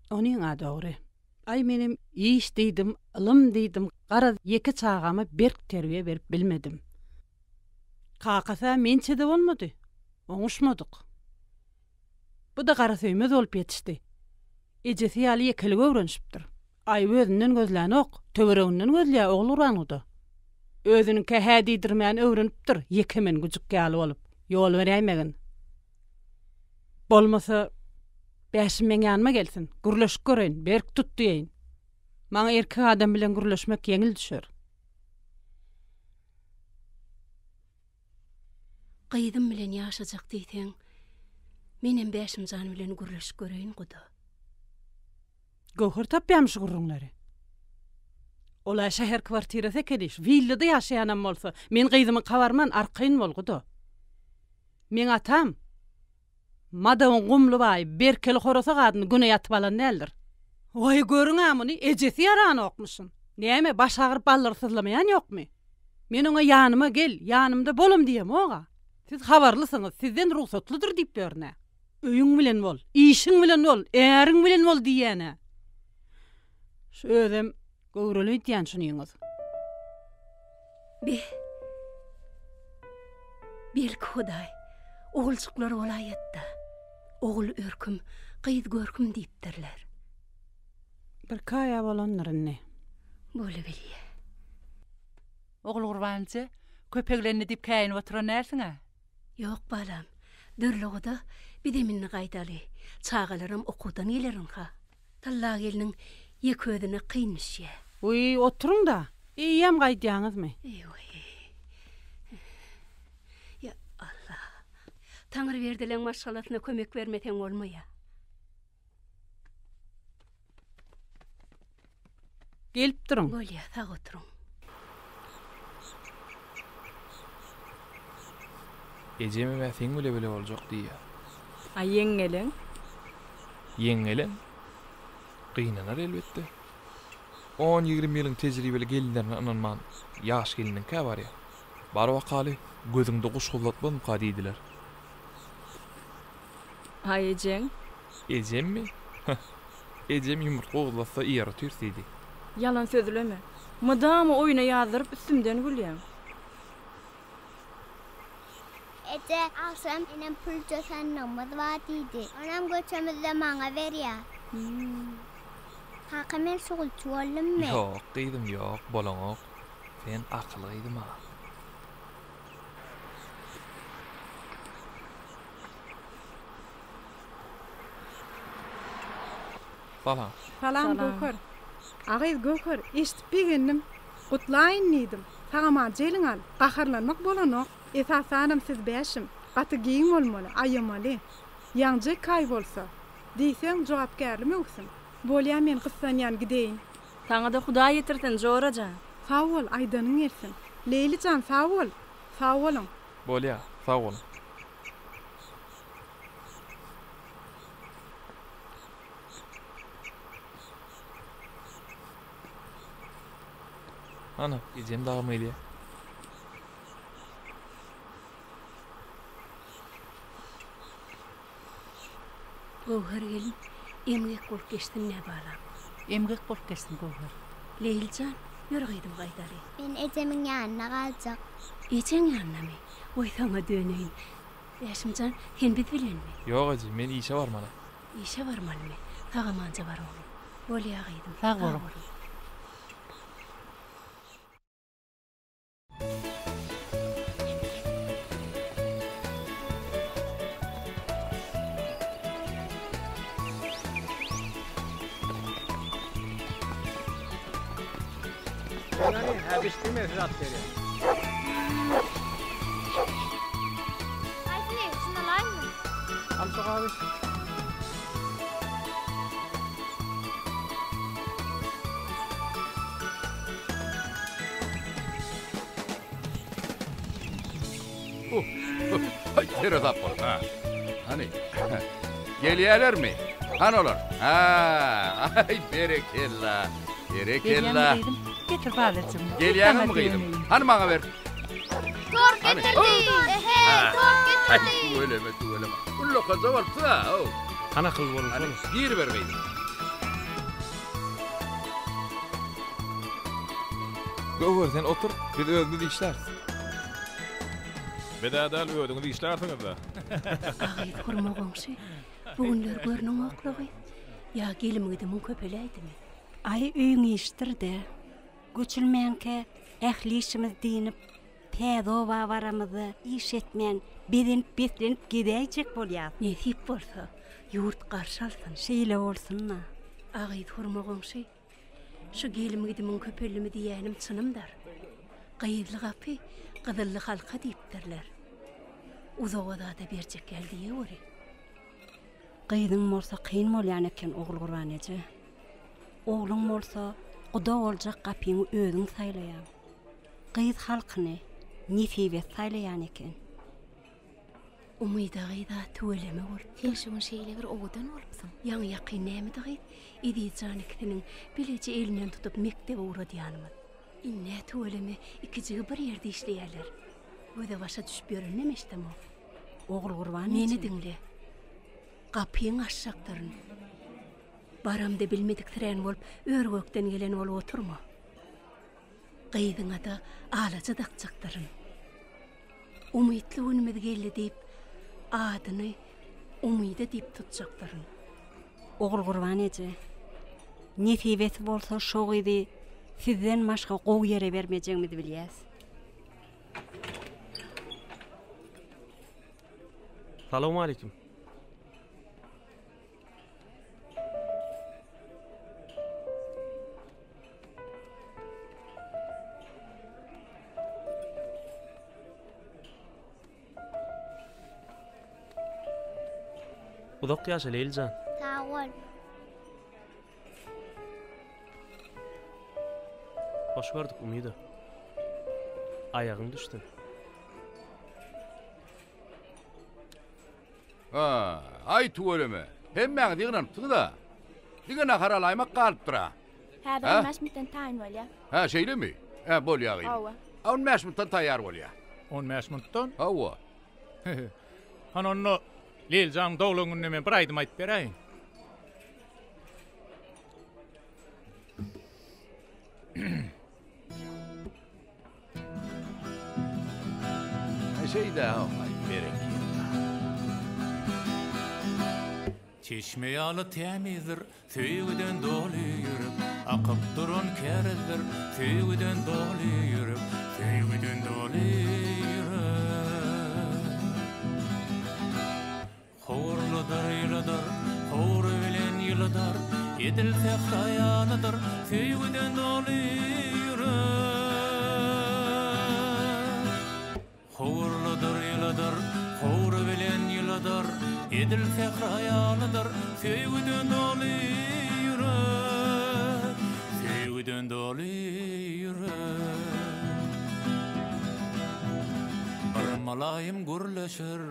[SPEAKER 11] Onyň-a dogry. Aý menem iş diýdim, ylym diýdim, garaz ýeke çagama berk terbiýe berip bilmedim. Kakasy-a mençe-de bolmady. Oňuşmadyk. Bu-da garasöýmez bolup ýetişdi. Ejesi ýaly ýekelige öwrenişipdir. Aýby özünden gözlänok, töwereginden gözleýär Ogulgurban guda. Özüniňkä hä diýdirmäni öwrenipdir, ýekemen güjük ýaly bolup. Ýol beräýmegin. Bolmasa, Bäşim meň ýanyma gelsin, gürleşip göreýin, berk tut diýeýin. Maňa erkek adam bilen gürleşmek ýeňil düşer.
[SPEAKER 5] Gyzym bilen ýaşajak diýseň, menem Bäşimjan bilen gürleşip göreýin, guda.
[SPEAKER 11] Göwher tapýarmy şu gürrüňleri? Ol-a şäher kwartirasy ekeni, şu willada ýaşaýanam bolsa, men gyzymyňka barman, arkaýyn bol, guda. Meň atam Madawyň gumly baýy Berkeli horasak adyny güne ýatyp alan däldir. Waý, görüň-ä muny, ejesi ýaranokmyşyn. Näme, baş agyryp ballygy syzlamaýan ýokmy? Men oňa ýanyma gel, ýanymda bolam diýemog-a. Siz habarlysyňyz, sizden rugsatlydyr diýip ýörün-ä. Öýüň bilen bol, işiň bilen bol, äriň bilen bol diýýän-ä. Şu özem Göwreli öýdýän şunyňyz.
[SPEAKER 5] Be. Belki Hudaý, oguljyklar bolaýatda. Ogul örküm, gyz görküm diýipdirler.
[SPEAKER 11] Birki aýa bolandyr indi.
[SPEAKER 5] Bolubilýä.
[SPEAKER 10] Ogulgurban eje, köpeglendi diýip käýinip oturan dälsiň-ä?
[SPEAKER 5] Ýok, balam. Dürli guda, bizem indi gaýdaly. Çagalaram okuwdan geler ynha. Tylla gelniň ýeke özüne kyn düşýä.
[SPEAKER 11] Wiý, oturyň-da! Eýýäm gaýdýaňyzmy?
[SPEAKER 5] Eý-weý. Ýa, Alla! Taňryberdileň maşgalasyna kömek bermeseň bolmaýa.
[SPEAKER 11] Gelip duruň.
[SPEAKER 5] Bolýa, sag oturyň.
[SPEAKER 6] Ejemem-ä seň bile bile boljak diýýä.
[SPEAKER 13] A ýeňňeleň?
[SPEAKER 6] Ýeňňeleň? Gynanar elbetde. On-ýigrimi ýylyň tejribeli gelinlerine ynanman, ýaş gelniňkä barýa. Bar wakaly, gözüňde guş guzlatmazmyka diýdiler.
[SPEAKER 13] A ejeň?
[SPEAKER 6] Ejemmi? Heh. Ejem ýumurtga guzlatsa iýer otyrys diýdi.
[SPEAKER 13] Ýalan sözleme. Mydama oýna ýazdyryp üstümden gülýäň.
[SPEAKER 21] Eje, agşam enem pulja sandygymyz bar diýdi. Onam göçemizde maňa berýär. Kaka men şugulçy boldummy?
[SPEAKER 6] Ýok gyzym ýok, bolaňok. Sen akyl gyzym-a. Salam.
[SPEAKER 12] Salam Göwher. A gyz Göwher, eşidip begendim. Gutlaýyn diýdim. Sag-aman jeliň al. Gaharlanmak bolanok. Esasanam siz bäşim. Gaty giň bolmaly, aýamaly. Ýaňja iki aý bolsa. Diýseň jogapkärli möwsüm. Bolýa men gyssanýan gideýin.
[SPEAKER 13] Saňada Hudaý ýetirsin jora jan.
[SPEAKER 12] Sag bol, aýdanyň gelsin. Leýli jan sag bol. Sag boluň.
[SPEAKER 6] Bolýa, sag boluň. Ana, ejem dagam gelýär.
[SPEAKER 5] Göwher gelin, emgek bolup geçsin nä balam.
[SPEAKER 10] Emgek bolup geçsin Göwher.
[SPEAKER 5] Leýli jan, ýör gyzym gaýdaly.
[SPEAKER 21] Men ejemiň ýanynda galjak.
[SPEAKER 5] Ejeň ýanynamy? Goý saňa döneýin. Bäşim jan, sen biz bilenmi?
[SPEAKER 6] Ýok eje, men işe barmaly.
[SPEAKER 5] Işe barmalymy? Sag-amanja bar oglum. Bolýa gyzym.
[SPEAKER 10] Sag boluň.
[SPEAKER 19] Hä bişdi men size alyp berýän.
[SPEAKER 3] Haýsyny? Şuny alaýynmy?
[SPEAKER 19] Al sogaby.
[SPEAKER 2] Haý, seresap boluň, ha. Hany. Gelýärlermi? Hany olar? Ha, aý, berekella. Berekella.
[SPEAKER 10] Gelýäňmi gyzym? Getir balajygymy.
[SPEAKER 2] Gelýäňmi gyzym? Hany maňa ber.
[SPEAKER 3] Tort getirdi. Ehe, tort getirdi.
[SPEAKER 2] Tüweleme, tüweleme. Ullakaja bolupsyň-a, how.
[SPEAKER 4] Hany akylly boluň,
[SPEAKER 2] Hany, giriber gyzym.
[SPEAKER 6] Göwher sen otur, biz özümiz işläris.
[SPEAKER 15] Biz-ä däl, özüňiz işlärsiňiz-dä.
[SPEAKER 5] A gyz Hurma goňşy, bu günler görnüňok-la gyz. Ýa gelim-gidimiň köpeläýdimi?
[SPEAKER 20] Aý, öýüň işdir-dä. Göçülmänkä ähli işimiz dynyp, täze oba baramyzda iş etmän, bezenip-beslenip gezäýjek bolýas.
[SPEAKER 5] Nesip bolsa, ýurt garşy alsyn.
[SPEAKER 20] Şeýle bolsun-da.
[SPEAKER 5] A gyz Hurma goňşy, Şu gelim-gidimiň köpeldimi diýýänim çynymdyr. Gyzly gapy, gyzylly halka diýipdirler. Uzaga zada berjek ýaly diýeweri.
[SPEAKER 20] Gyzyň bolsa kyn bolýan eken Ogulgurban eje. Ogluň bolsa guda boljak gapyňy özüň saýlaýaň. Gyz halkyny nesibesi saýlaýan eken.
[SPEAKER 5] Umyda gyza tüweleme bolupdyr.
[SPEAKER 9] Sen şu gün şeýle bir owadan bolupsyň.
[SPEAKER 5] Ýaňy ýakyn nämedi gyz, Ezizjan ikisiniň bileje elinden tutup mekdebe ugradýanymyz. Ind-ä tüweleme ikijigi bir ýerde işleýärler. Göze-başa düşüp ýöreninem eşdemok.
[SPEAKER 20] Ogulgurban eje.
[SPEAKER 5] Meni diňle. Gapyňy açjakdyryn. Baramda bilmediksirän bolup ör-gökden gelen bolup oturma. Gyzyňa-da alaja dakjakdyryn. Umytly günümiz geldi diýip, adyny Umyda diýip tutjakdyryn.
[SPEAKER 20] Ogulgurban eje, nesibesi bolsa şo gyzy sizden başga gowy ýere bermejegimizi bilýäs.
[SPEAKER 4] Salowmaleýkim. Uzak ýaşa Leýli jan.
[SPEAKER 21] Sag bol.
[SPEAKER 4] Hoş gördük Umyda. Aýagyň düşsün.
[SPEAKER 2] Aý tüweleme, hemmäňiz ýygnanypsyňyz-a. Diňe nahar alaýmak galypdyr-a.
[SPEAKER 8] Häzir on bäş minutdan taýyn bolýa.
[SPEAKER 2] Hä, şeýlemi? Hä, bolýa gyzym.
[SPEAKER 8] Hawa.
[SPEAKER 2] On bäş minutdan taýýar bolýa.
[SPEAKER 15] On bäş minutdan?
[SPEAKER 2] Hawa.
[SPEAKER 15] Hany onda Leýlijanyň doglan gününe men bir aýdym aýdyp beräýin.
[SPEAKER 2] şeýdä how, aý berekella.
[SPEAKER 15] Çeşme ýaly tämizdir, söýgüden doly ýürek, Akyp duran kärizdir, söýgüden doly ýürek, Söýgüden doly ýürek. Howurlydyr, ýylydyr, howry bilen ýylydar, Edil sähra ýalydyr, söýgüden doly ýürek. Howurlydyr, ýylydyr, howry bilen ýylydar, Edil sähra ýalydyr, söýgüden doly ýürek. Söýgüden doly ýürek. Bir mylaýym gürleşer.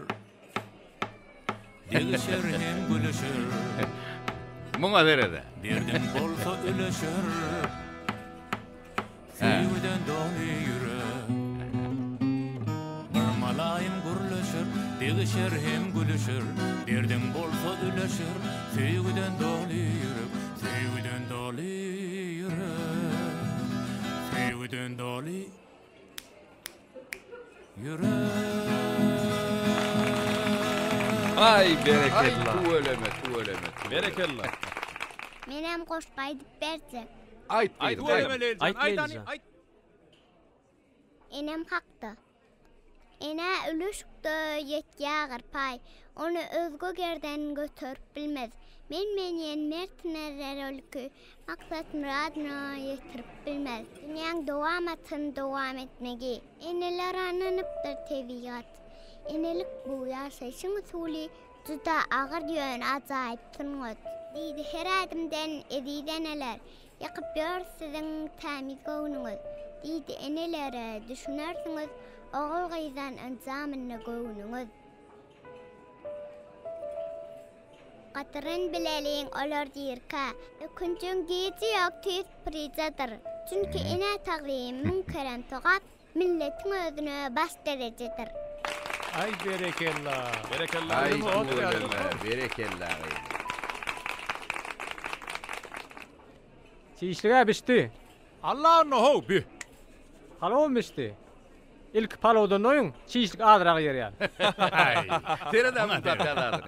[SPEAKER 15] Degişer hem gülüşer.
[SPEAKER 2] Muňa serede.
[SPEAKER 15] Derdiň bolsa üleşer. Söýgüden doly ýürek. Bir mylaýym gürleşer, degişer hem gülüşer. Derdiň bolsa üleşer. Söýgüden doly ýürek, söýgüden doly ýürek. Söýgüden doly.
[SPEAKER 6] Aý berekella.
[SPEAKER 2] Aý tüweleme tüweleme.
[SPEAKER 6] Berekella.
[SPEAKER 21] Menem goşgy aýdyp berjek.
[SPEAKER 2] Aýt
[SPEAKER 6] Aýt tüweleme Leýlijan. Aýt hany aýt.
[SPEAKER 21] Enem hakda. Enä ülüşikde ýetýä agyr paý, Ony özge gerden göterip bilmez. Men-men diýen mert nerler ol ki, Maksat-myradyna ýetirip bilmez. Dünýäň dowamatyny dowam etmegi, Enelere ynanypdyr tebigat. Enelik bu ýaşaýşyň usuly, Juda agyr ýöne ajaýyp sungat. Diýdi her ädimden eziz eneler, Ýakyp ýör siziň tämiz göwnüňiz. Diýdi enelere düşünersiňiz, Ogul-gyzdan ynjamynda göwnüňiz. Gadyryn bileliň olar dirikä. Ökünjiň giji ýok tüýs puryjadyr. Çünki enä tagzym müň kerem sogap, milletiň özüne baş derejedir.
[SPEAKER 19] Aý berekella.
[SPEAKER 6] Berekella.
[SPEAKER 2] Aý tüweleme berekella gyzym.
[SPEAKER 19] Çişlig-ä bişdi.
[SPEAKER 15] Alla onda how bi.
[SPEAKER 19] Palawam bişdi. Ilki palawdan doýuň, çişlik azrak ýer ýaly.
[SPEAKER 2] Aý, seret-ä muň tapýan zadyny.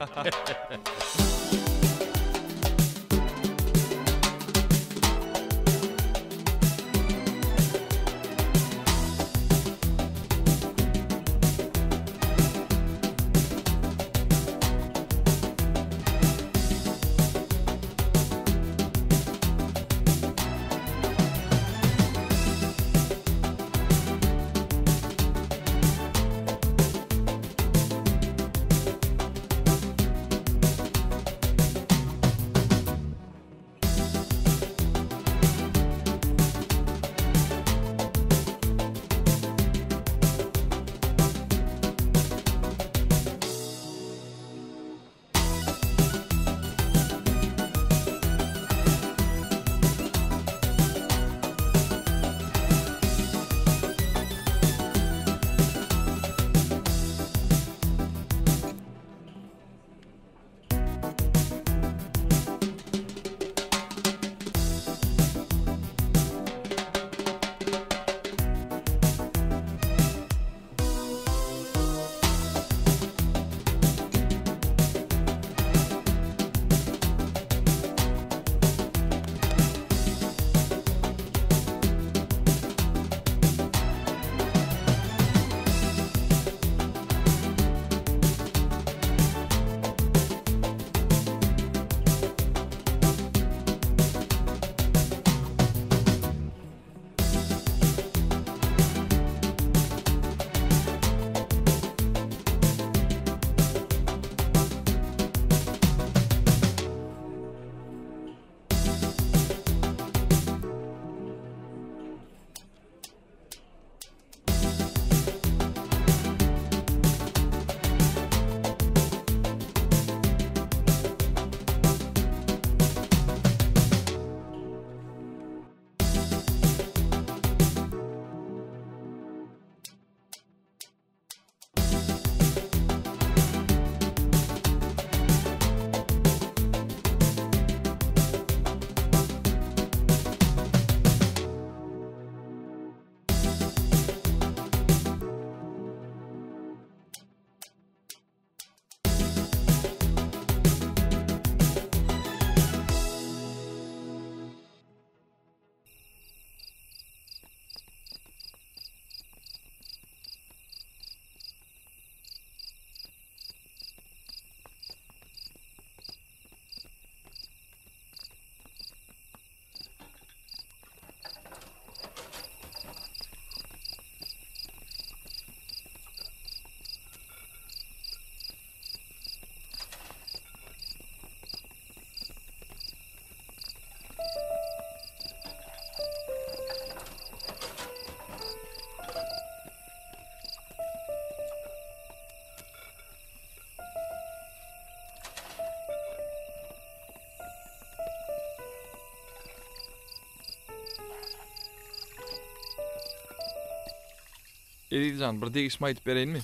[SPEAKER 6] Eziz jan, bir degişme aýdyp bereýinmi?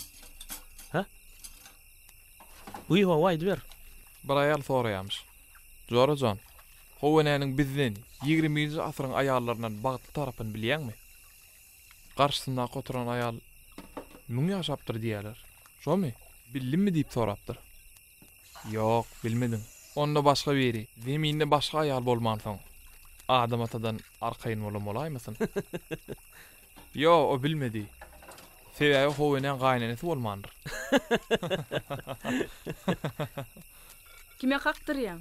[SPEAKER 4] Hä? Wiý, hawa, aýdyber.
[SPEAKER 6] Bir aýal soraýamyş. Jora jan, How enäniň bizden, ýigriminji asyryň aýallaryndan bagtly tarapyny bilýäňmi? Garşysyndaky oturan aýal, Müň ýaşapdyr diýýäler. Şomy? Bildimmi diýip sorapdyr. Ýok, bilmediň. Onda başga biri, Zeminde başga aýal bolmansoň, Adam atadan arkaýyn bolan bolaýmasyn? Ýok, o bilmedi. Sebäbi How enäň gaýynenesi bolmandyr.
[SPEAKER 13] Kime kakdyrýaň?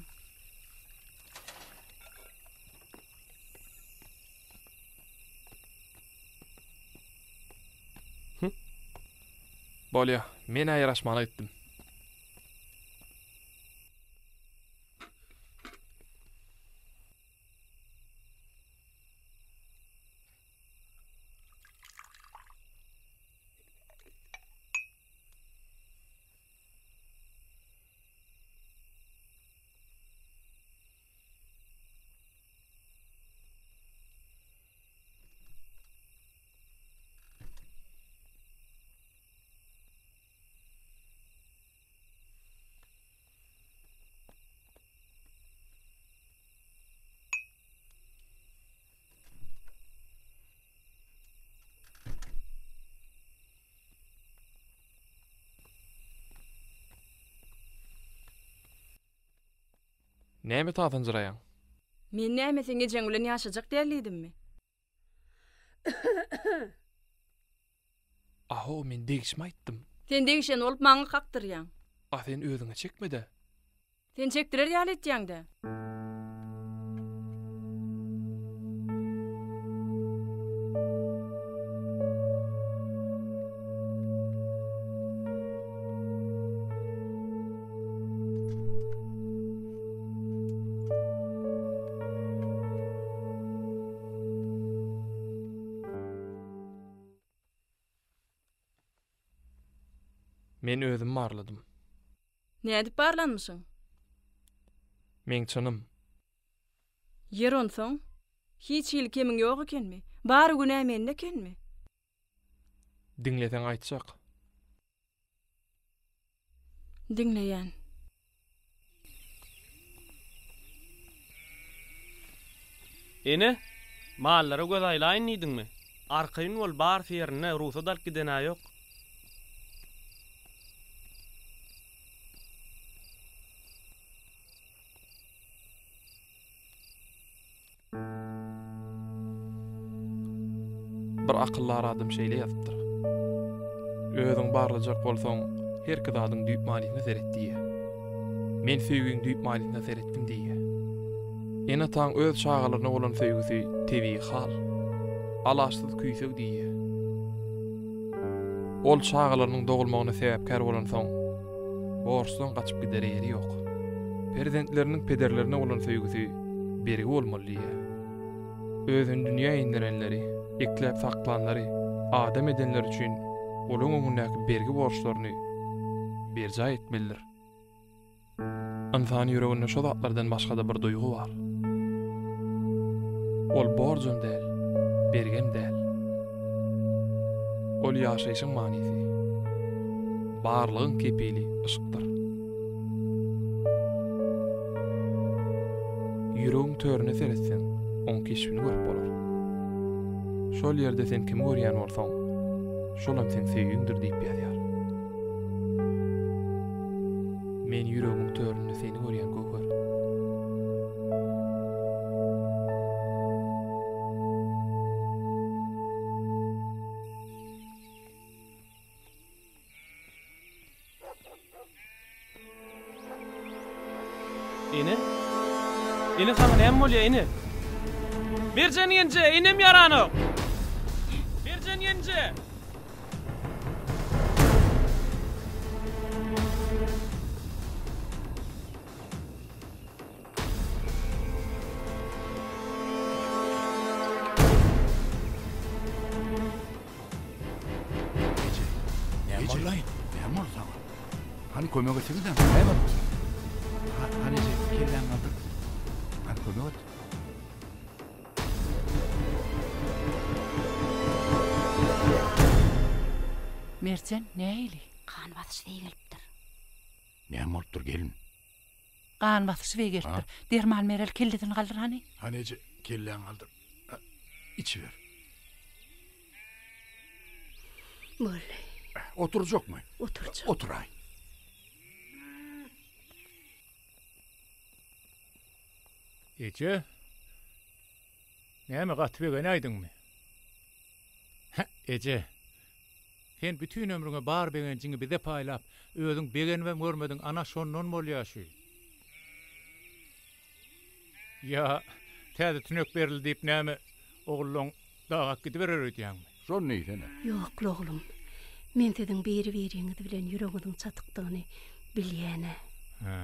[SPEAKER 6] Bolýa, men-ä ýaraşmana gitdim. Näme tasanjyraýaň?
[SPEAKER 13] Men näme seň ejeň bilen ýaşajak däl diýdimmi?
[SPEAKER 6] Ahow men degişme aýtdym.
[SPEAKER 13] Sen degişen bolup maňa kakdyrýaň.
[SPEAKER 6] A sen özüňe çekme-dä.
[SPEAKER 13] Sen çekdirer ýaly etýäň-dä.
[SPEAKER 6] Men özüm barladym.
[SPEAKER 13] Nädip barlanmyşyň?
[SPEAKER 6] Meň çynym.
[SPEAKER 13] Ýer onsoň? Hiç hili kemiň ýok ekenmi? Bary günä mende ekenmi?
[SPEAKER 6] Diňleseň aýtjak.
[SPEAKER 13] Diňleýän.
[SPEAKER 4] Ene, mallara göz aýlaýyn diýdiňmi? Arkaýyn bol, barysy ýerinde, rugsat alyp giden-ä ýok.
[SPEAKER 6] Bir akyldar adam şeýle ýazypdyr. Özüňi barlajak bolsaň, herki zadyň düýp manysyna seret diýýär. Men söýgiň düýp manysyna seretdim diýýär. Ene-ataň öz çagalaryna bolan söýgüsi tebigy hal. Alaçsyz küýseg diýýär. Ol çagalarynyň dogulmagyna sebäpkär bolansoň, borçdan gaçyp gidere ýeri ýok. Perzentleriniň pederlerine bolan söýgüsi bergi bolmaly diýýär. Özüni dünýä indirenleri, ekläp saklanlary, adam edenleri üçin olaň öňündäki bergi-borçlaryny berjaý etmelidir. Ynsan ýüreginde şo zatlardan başga-da bir duýgy bar. Ol borjam däl, bergem däl. Ol ýaşaýşyň manysy, barlygyň kepili yşkdyr. Ýüregiň törüne seretseň, oň keşbini görüp bolar. Şol ýerde sen kimi görýän bolsaň, şolam seň söýgiňdir diýip ýazýar. Men ýüregimiň töründe seni görýän Göwher.
[SPEAKER 4] Ene? Ene saňa näme bolýa ene? Merjen genje, enem ýaranok. Merjen genje.
[SPEAKER 16] Eje, näme boldy? Näme boldy saňa? Hany kömek etsene-dä, näme boldy saňa? Hany eje, kelläňi galdyr. Hany kömek et.
[SPEAKER 10] Merjen, nähili?
[SPEAKER 1] Gan basyşy beýgelipdir.
[SPEAKER 16] Näme bolupdyr, gelin?
[SPEAKER 10] Gan basyşy beýgelipdir. Derman bereli, kellesini galdyr hany.
[SPEAKER 16] Hany eje, kelläňi galdyr. Içiber.
[SPEAKER 5] Boldy.
[SPEAKER 16] Oturjakmy?
[SPEAKER 5] Oturjak.
[SPEAKER 16] Oturaý.
[SPEAKER 15] Eje, näme gaty begenäýdiňmi? Hä, eje, sen bütin ömrüňe bar begenjiňi bize paýlap, özüň begenibem görmediň, ana şondan bolýa şü. Ýa täze tünek berildi diýip näme, ogullaň dagap gidiberer öýdýäňmi?
[SPEAKER 16] Şony diýsene.
[SPEAKER 5] Ýok-la oglum, men siziň biri-biriňiz bilen ýüregiňiziň çatykdygyny bilýän-ä.
[SPEAKER 15] Hä.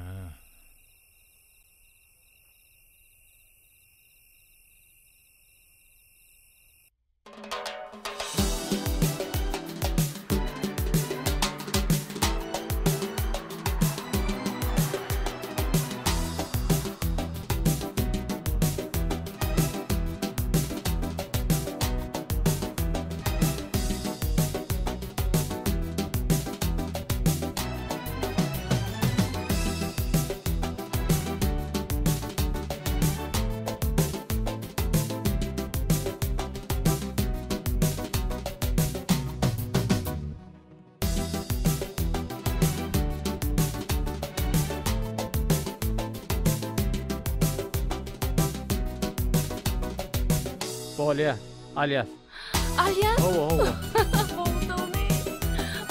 [SPEAKER 19] Bolýa, alýas.
[SPEAKER 9] Alýas.
[SPEAKER 19] Hawa, hawa.
[SPEAKER 9] Gowudygyny.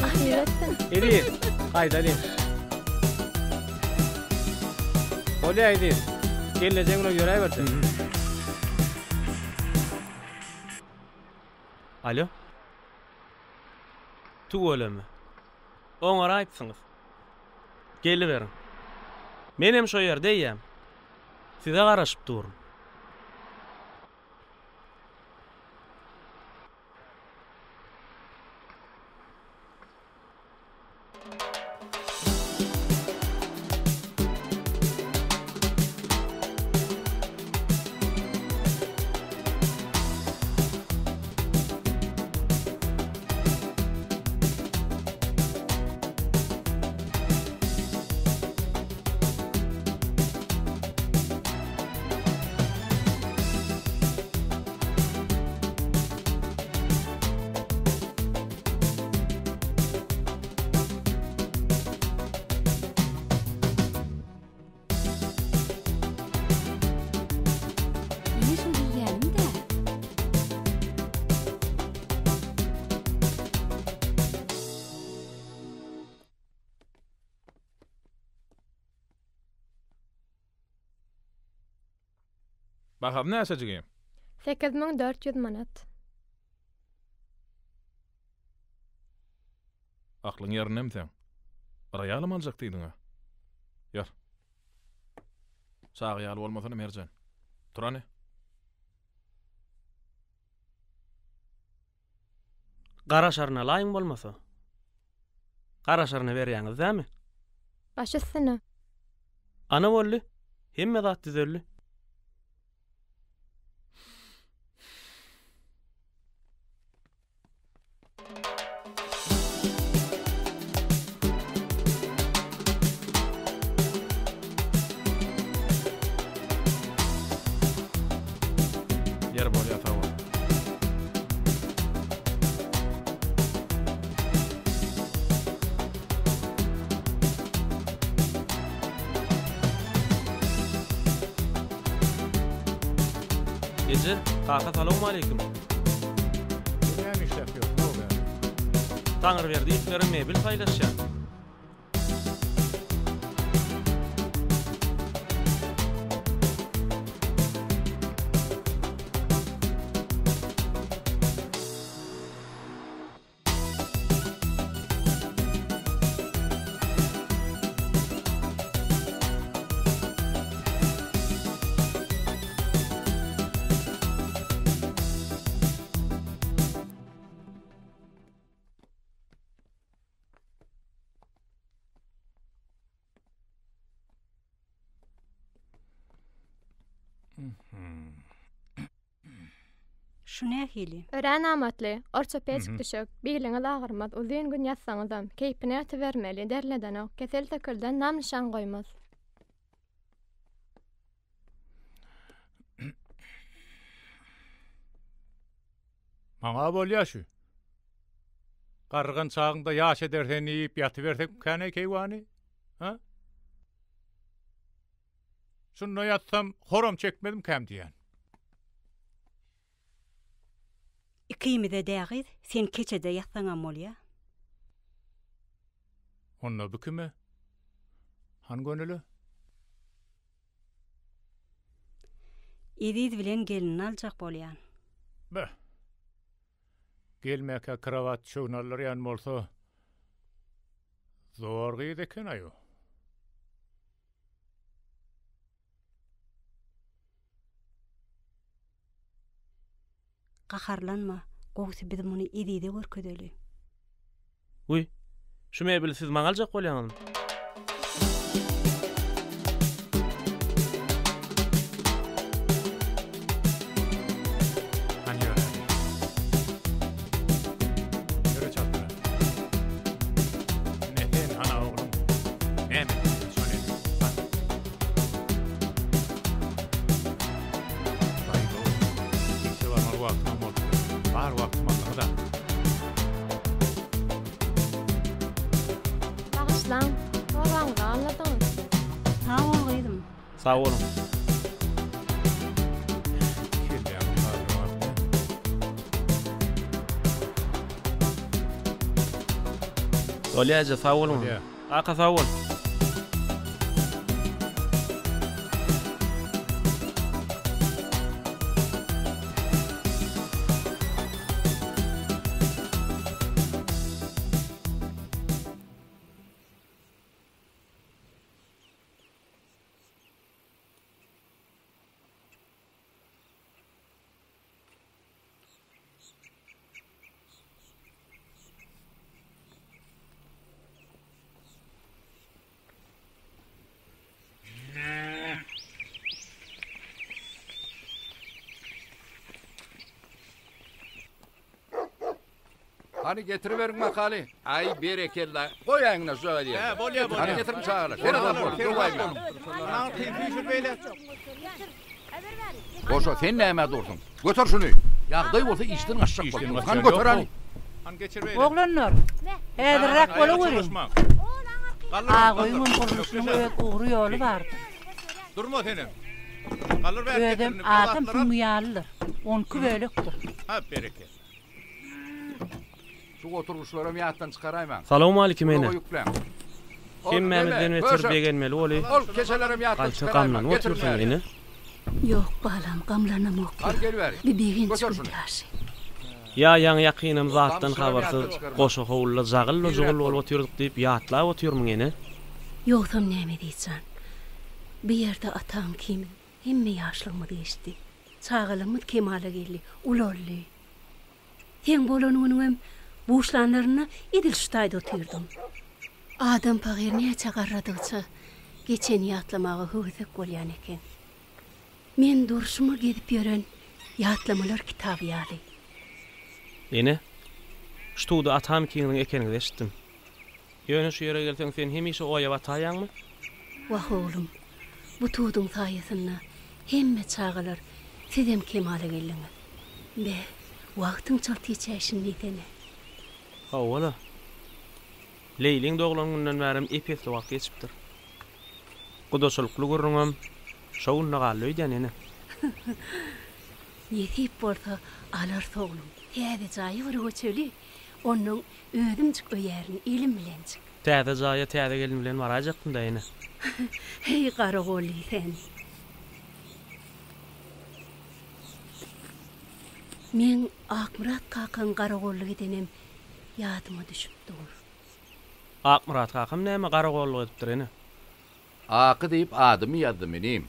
[SPEAKER 9] Alýas.
[SPEAKER 19] Eziz, gaýdalyň. Bolýa Eziz. Gelnejeň bilen ýöräberse.
[SPEAKER 4] Alo. Tüweleme. Oňaraýypsyňyz. Geliberiň. Menem şo ýerde eýýäm. Size garaşyp durun.
[SPEAKER 1] Ine şo diýýänim-dä.
[SPEAKER 6] Bahasy näçe jigim?
[SPEAKER 8] 8400 manat.
[SPEAKER 6] Aklyň ýerindemi seň? Bir aýalam aljak diýdiň-ä. Ýör. Çaga ýaly bolmasana Merjen. Tur hany.
[SPEAKER 4] Garaşaryny alaýyň bolmasa. Garaşaryny berýäňiz dämi?
[SPEAKER 8] Baş üstüne.
[SPEAKER 4] Ana boldy. Hemme zat düzeldi.
[SPEAKER 6] Ýer bolýa sag bol.
[SPEAKER 4] Eje, kaka salowmaleýkim.
[SPEAKER 15] Sen näme işläp ýörsüň o bärde?
[SPEAKER 4] Taňryberdiýewlere mebel saýlaşýan.
[SPEAKER 20] Şu nähili?
[SPEAKER 8] Örän amatly. Ortopedik düşek. Biliňiz agyrmaz, uzyn gün ýatsaňyzam, keýpine ýatybermeli, derledenok, kesel-sökelden nam-nyşan goýmaz.
[SPEAKER 15] Maňa bolýa şu. Garrygan çagyňda ýaş eder sen diýip ýatybersekmikäneý keýwany? Hä? Şunda ýatsam horam çekmezmikäm diýýän.
[SPEAKER 20] Ikimize dä gyz, sen keçede ýatsaňam bolýa.
[SPEAKER 15] Onda bu kime? Han gönüle?
[SPEAKER 20] Eziz bilen gelnini aljak bolýan.
[SPEAKER 15] Beh. Gelmäkä krowat düşegini aldyrýan bolsa, zor gyz eken-aý o.
[SPEAKER 20] Gaharlanma, gowusy biz muny Ezize görkezeli.
[SPEAKER 4] Wiý, şu mebeli siz maňa aljak bolýaňyzmy?
[SPEAKER 15] Hany ýöräli. Ýöre çaltrak. Ine sen hana oglum. Näme etmeli şony et. Hany. Baý-bow. Işe barmaly wagtymam bolupdyr. Bar wagtym aldyňyz-a.
[SPEAKER 8] Bagyşlaň, soragyňyzy aldyňyz.
[SPEAKER 20] Sag bol gyzym.
[SPEAKER 4] Sag boluň.
[SPEAKER 15] Kellämiň galyny bardy.
[SPEAKER 4] Bolýa eje, sag boluň.
[SPEAKER 15] Bolýa.
[SPEAKER 4] Kaka sag bol.
[SPEAKER 2] Hany getiriberiň makaly. Aý berekella. Goýaýyňda şu jaýa diýen.
[SPEAKER 15] Hä, bolýa, bolýa.
[SPEAKER 2] Hany getiriň çagalar. Seresap boluň. Durmaýyň. Goşa sen nämä dursuň? Göter şuny. Ýagdaý bolsa işden gaçjak bolup. Hany göter hany.
[SPEAKER 10] Oglanlar, häzirräk bolaweriň. Agoýuňam gurluşynyň öz ugry-ýoly bardyr.
[SPEAKER 15] Durma senem. Galdyr bäri
[SPEAKER 10] Özem adam süňňi ýalydyr. Onki bölekdir.
[SPEAKER 15] Ha, bereket.
[SPEAKER 2] Şu oturgyçlaram ýatdan çykaraýmaň.
[SPEAKER 4] Salowmalikim ene.
[SPEAKER 2] Ulaga ýükläň.
[SPEAKER 4] Hemmämizden beter begenmeli weli.
[SPEAKER 2] Ol keçelerem ýatdan
[SPEAKER 4] Gaýta
[SPEAKER 2] çykaraýmaň.
[SPEAKER 4] gamlanyp
[SPEAKER 2] Getiriň
[SPEAKER 4] otyrsyň
[SPEAKER 2] bäri.
[SPEAKER 4] ene.
[SPEAKER 5] Ýok, balam, gamlanamok.
[SPEAKER 2] Hany gel bäri.
[SPEAKER 5] Bir begenç
[SPEAKER 2] Göter şuny.
[SPEAKER 5] gözýaşy.
[SPEAKER 4] Ýa ýaňy ýakynam zatdan
[SPEAKER 2] Gamçylaram ýatdan
[SPEAKER 4] habarsyz
[SPEAKER 2] çykarmaň.
[SPEAKER 4] goşa howluda jagylla-jugul bolup otyrdyk diýip ýatlap otyrmyň ene?
[SPEAKER 5] Ýogsam näme Ezizjan. Bu ýerde ataň kimin hemme ýaşlygymyz geçdi. Çagalygymyz kemala geldi, ulaldy. Seň bolan günüňem buşlanlarynda edil şu taýda otyrdym. Adam pahyr näçe garradygyça geçeni ýatlamaga höwesek bolýan eken. Men durşuma gezip ýören ýatlamalar kitaby ýaly.
[SPEAKER 4] Ene, şu tuda atam ikiňiziň ekeniňizi eşitdim. Ýöne şu ýere gelseň sen hemişe oýa bataýaňmy?
[SPEAKER 5] Wah oglum, bu tuduň saýasynda hemme çagalar sizem kemala geldiňiz. Be, wagtyň çalt geçäýşini diýsene.
[SPEAKER 4] Hawa-la. Leýliň doglan gününden bärem ep-esli wagt geçipdir. Gudaçylykly gürrüňem şo günde galdy öýdýän ene.
[SPEAKER 5] Nesip bolsa alarys oglum. Täze jaýa bir göçeli, onnoň Özümjik öýerin elim bilenjik.
[SPEAKER 4] Täze jaýa täze gelin bilen baraýjakdym-da ene.
[SPEAKER 5] Heý garagolly sen. Meň Akmyrat kakaň garagollyk edenem ýadyma düşüp dur.
[SPEAKER 4] Akmyrat kakam näme garagollyk edipdir ene?
[SPEAKER 2] Aky diýip adymy ýazdym inim.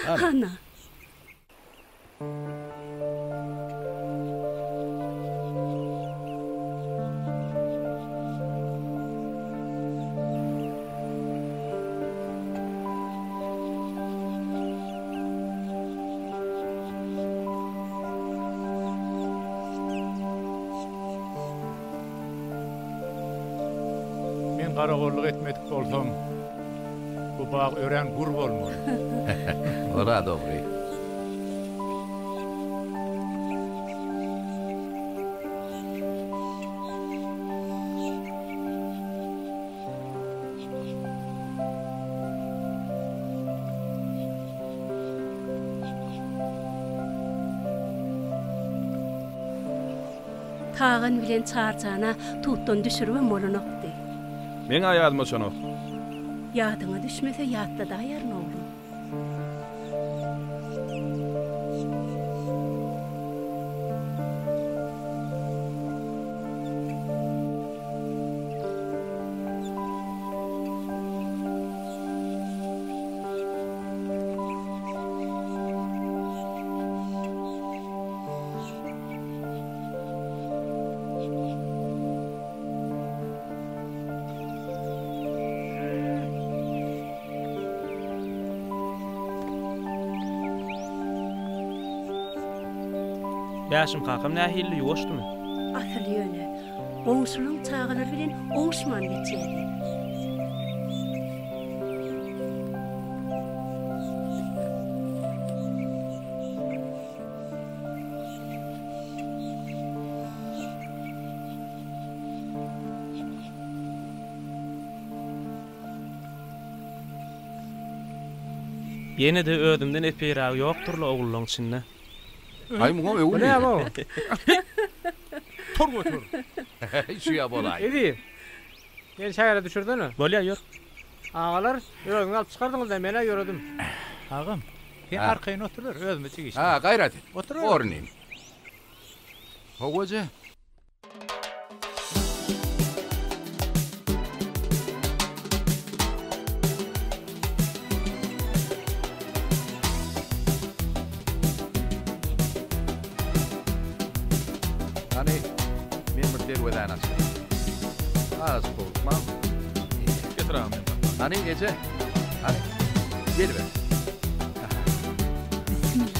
[SPEAKER 5] Hana.
[SPEAKER 15] Garagollyk etmedik bolsam, bu bag örän gür bolmaly.
[SPEAKER 2] Ol-a dogry.
[SPEAKER 5] Tagan bilen Çarjana tutdan düşüribem bolanokdy.
[SPEAKER 6] Meň-ä ýadyma düşenok.
[SPEAKER 5] Ýadyňa düşmese ýatladaýaryn oglum.
[SPEAKER 4] Bäşim kakam nähilli ýuwaşdymy?
[SPEAKER 5] Asyl ýöne, goňşulaň çagalary bilen oňuşman geçýärdi.
[SPEAKER 4] Ýene-de özümden epeýrägi ýokdur-la ogullaň içinde.
[SPEAKER 2] Aý muňa öwül.
[SPEAKER 19] Bu näme o?
[SPEAKER 15] Tur götür.
[SPEAKER 2] Şuýa bolaý.
[SPEAKER 19] Eziz. Meni şähere düşürsene.
[SPEAKER 4] Bolýa ýör.
[SPEAKER 19] Agalar, özüňiz alyp çykardyňyz-da, men-ä ýöredim.
[SPEAKER 15] Agam, sen arkaýyn oturyber, özümiz çigişdik.
[SPEAKER 2] Ha, gaýrat et.
[SPEAKER 15] Oturyber.
[SPEAKER 2] Ornym. Hawa eje. Hany, men bir derwezäni açaýyn. Azajyk howlukmaň.
[SPEAKER 6] Getir agam, men tapman.
[SPEAKER 2] Hany, eje. Hany, geliber.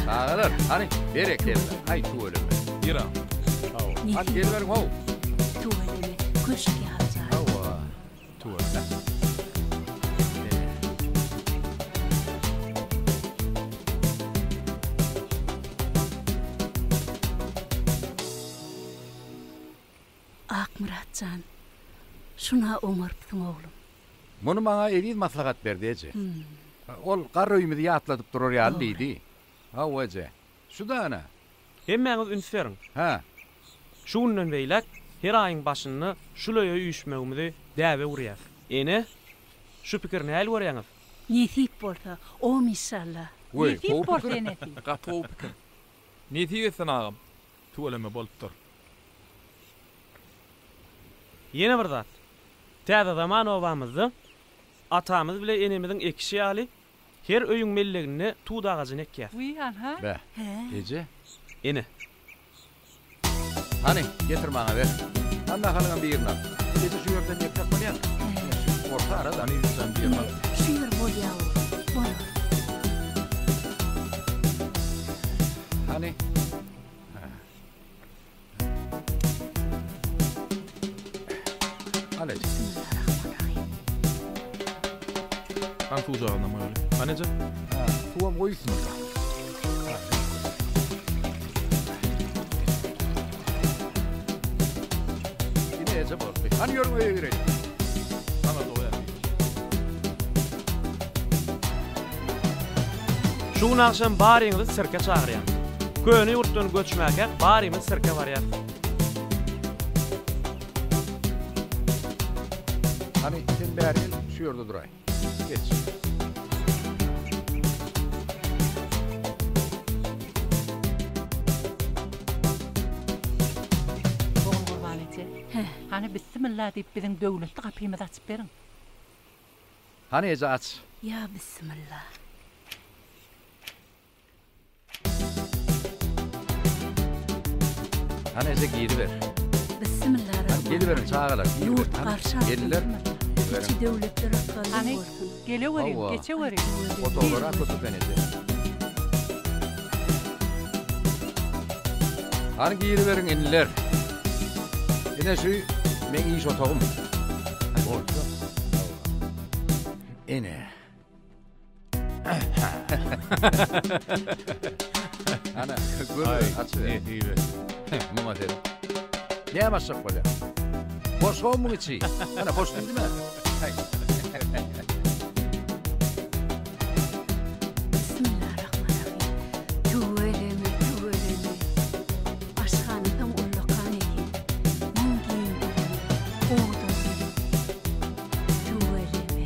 [SPEAKER 2] Çagalar, hany, berekella. Aý, tüweleme.
[SPEAKER 6] Gir agam.
[SPEAKER 2] Sag bol. Hany, geliberiň, how.
[SPEAKER 5] Tüweleme, köşk ýaly jaý.
[SPEAKER 2] Hawa, tüweleme.
[SPEAKER 5] Akmyrat jan, şun-a oňarypsyň oglum.
[SPEAKER 2] Muny maňa Eziz maslahat berdi, eje. Ol garry öýümizi ýatladyp durar ýaly diýdi. Hawa, eje. Şu-da ana.
[SPEAKER 4] Hemmäňiz üns beriň.
[SPEAKER 2] Hä.
[SPEAKER 4] Şu günden beýläk her aýyň başynda şul öýe üýşmegimizi däbe öwürýäs. Ene, şu pikiri nähili görýäňiz?
[SPEAKER 5] Nesip bolsa, om işşalla.
[SPEAKER 2] Weý,
[SPEAKER 10] Nesip
[SPEAKER 2] gowy
[SPEAKER 10] bolsa
[SPEAKER 2] pikir.
[SPEAKER 10] enesi.
[SPEAKER 6] Gaty gowy pikir. Nesip etsin agam.
[SPEAKER 17] Tüweleme bolupdyr.
[SPEAKER 4] Ýene bir zat. Täze zaman obamyzda atamyz bile enemiziň ekişi ýaly her öýüň melleginde tut agajyny ekýäs.
[SPEAKER 10] Wiý, anha.
[SPEAKER 2] Bäh, eje.
[SPEAKER 4] Ene.
[SPEAKER 2] Hany, getir maňa ber. Hany nahalyňam birini al. Eje şu ýerden ýeksek bolýamy? Ine, şu orta arada.
[SPEAKER 17] Hany Ýüzjan birini al.
[SPEAKER 5] Şu ýer bolýa oglum, bolar.
[SPEAKER 2] Hany. Al eje.
[SPEAKER 6] Hany suwjagynam goýaly. Hany eje?
[SPEAKER 2] Ha, suwam goý üstüne. Ine eje boldy. Hany ýörüň öýe girelim.
[SPEAKER 6] Saňa doýar.
[SPEAKER 4] Şu gün agşam baryňyzy sirke çagyrýan. Köne ýurtdan göçmäkäk barymyz sirke barýas.
[SPEAKER 2] Hany, sen bäri gel, şu ýerde duraý. Geç.
[SPEAKER 10] Ogulgurban eje, hany bissimilla diýip biziň döwletli gapymyzy açyp beriň.
[SPEAKER 2] Hany eje aç.
[SPEAKER 5] Ýa bissimilla.
[SPEAKER 2] Hany eje giriber.
[SPEAKER 5] Bissimilla
[SPEAKER 2] Hany geliberiň çagalar giriberiň.
[SPEAKER 5] Ýurt
[SPEAKER 2] Hany
[SPEAKER 5] garşy alsyn.
[SPEAKER 2] gelinler giriberiň.
[SPEAKER 5] Içi döwletli rysgally
[SPEAKER 10] Hany
[SPEAKER 5] bolsun.
[SPEAKER 10] geleweriň,
[SPEAKER 2] Hawa.
[SPEAKER 10] geçeweriň.
[SPEAKER 2] Otaglara köpüpen eje. Hany giriberiň iniler. Ine şu meň iş otagym. Boldy. Ine. Ana, gör, açyber.
[SPEAKER 15] Nesibe.
[SPEAKER 2] Muňa seret. Näme açjak bolýaň? Boş ho muň içi. Ana, boş diýdim-ä. Haý.
[SPEAKER 5] Tüweleme, tüweleme. Aşhanasam ullakan eken. Muň giňligini, owadanlygyny. Tüweleme.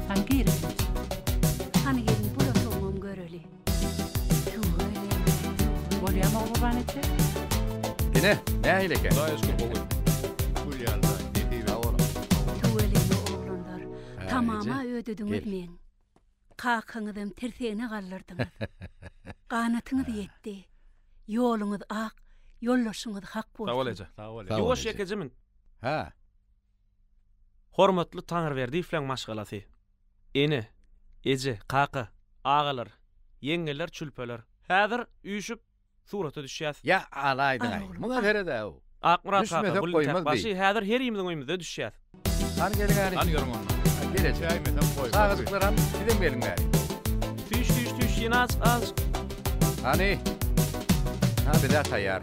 [SPEAKER 10] Hany girelim.
[SPEAKER 5] Hany gelin bul otagyňam göreli. Tüweleme, tüweleme.
[SPEAKER 10] Bolýamy Ogulgurban eje?
[SPEAKER 2] Ine, nähili eken?
[SPEAKER 15] Hudaýa şükür gowy. Gül ýaly jaý, nesibe.
[SPEAKER 2] Sag boluň.
[SPEAKER 5] Tüweleme oglanlar.
[SPEAKER 2] Hä,
[SPEAKER 5] Tamama
[SPEAKER 2] eje,
[SPEAKER 5] ödediňiz
[SPEAKER 2] gel.
[SPEAKER 5] meň. Kakaňyzam tirsegine galdyrdyňyz. Ganatyňyz ýetdi. Ýoluňyz ak, ýoldaşyňyz hak
[SPEAKER 6] Sag bol
[SPEAKER 5] bolsun.
[SPEAKER 6] eje.
[SPEAKER 15] Sag bol
[SPEAKER 2] Sag bol
[SPEAKER 4] Ýuwaş
[SPEAKER 2] eje.
[SPEAKER 4] ýekeje min.
[SPEAKER 2] Hä.
[SPEAKER 4] Hormatly Taňryberdiýewleň maşgalasy. Ene, eje, kaka, agalar, ýeňňeler, çülpeler. Häzir üýşüp surata düşýäs.
[SPEAKER 2] Ýa, alaýdyň-aý.
[SPEAKER 5] Al oglum,
[SPEAKER 2] Muňa
[SPEAKER 5] al.
[SPEAKER 2] sered-ä-ow.
[SPEAKER 4] Akmyrat kaka,
[SPEAKER 2] Düşmesek
[SPEAKER 4] gülüň
[SPEAKER 2] goýmaz
[SPEAKER 4] täk başy,
[SPEAKER 2] bi.
[SPEAKER 4] häzir herimiziň öýümizde düşýäs.
[SPEAKER 2] Hany geliň äri.
[SPEAKER 15] Hany görüň onda.
[SPEAKER 2] Ha, gel eje.
[SPEAKER 15] Düşäýmesem goýmaz bi.
[SPEAKER 2] Çagajyklaram, sizem geliň bäri.
[SPEAKER 4] Süýş, süýş, süýş, ýene azjyk, azjyk.
[SPEAKER 2] Hany. Ha, biz-ä taýýar.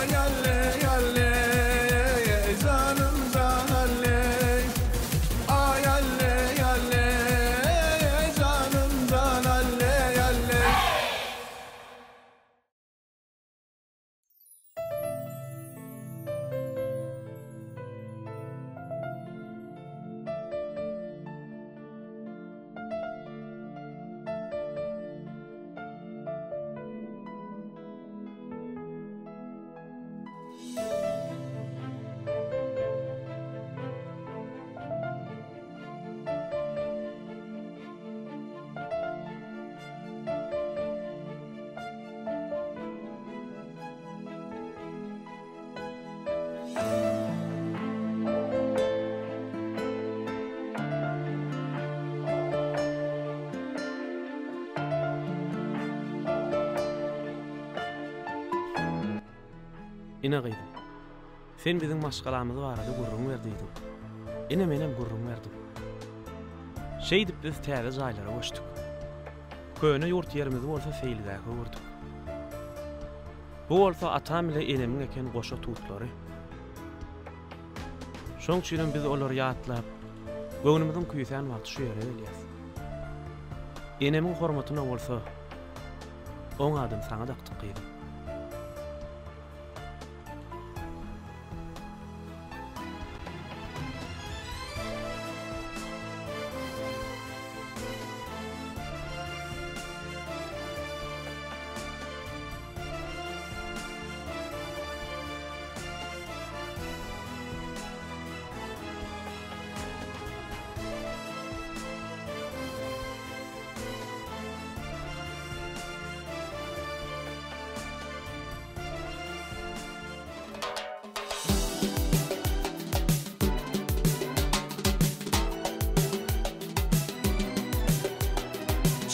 [SPEAKER 14] Aý alley alley Janym jan alley Aý alley alley Janym jan alley alley.
[SPEAKER 4] Ine gyzym, sen biziň maşgalamyz barada gürrüň ber diýdiň. Ine menem gürrüň berdim. Şeýdip biz täze jaýlara göçdük. Köne ýurt ýerimizi bolsa seýilgähe öwürdik. Bu bolsa atam bile enemiň eken goşa tutlary. Şoň üçinem biz olary ýatlap, göwnümiziň küýsän wagty şu ýere gelýäs. Enemiň hormatyna bolsa, oň adyny saňa dakdyk gyzym.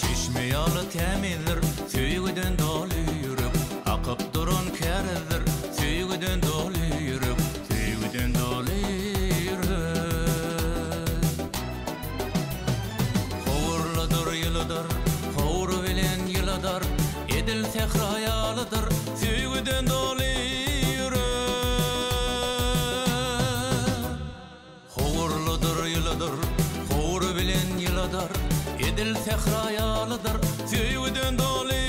[SPEAKER 22] Çeşme ýaly tämizdir, söýgüden doly ýürek, Akyp duran kärizdir, söýgüden doly ýürek, Söýgüden doly ýürek. Howurlydyr, ýylydyr, howry bilen ýyladar, Edil sähra ýalydyr, söýgüden doly ýürek. Howurlydyr, ýylydyr, howry bilen ýyladar, Edil sähra ýalydyr, söýgüden doly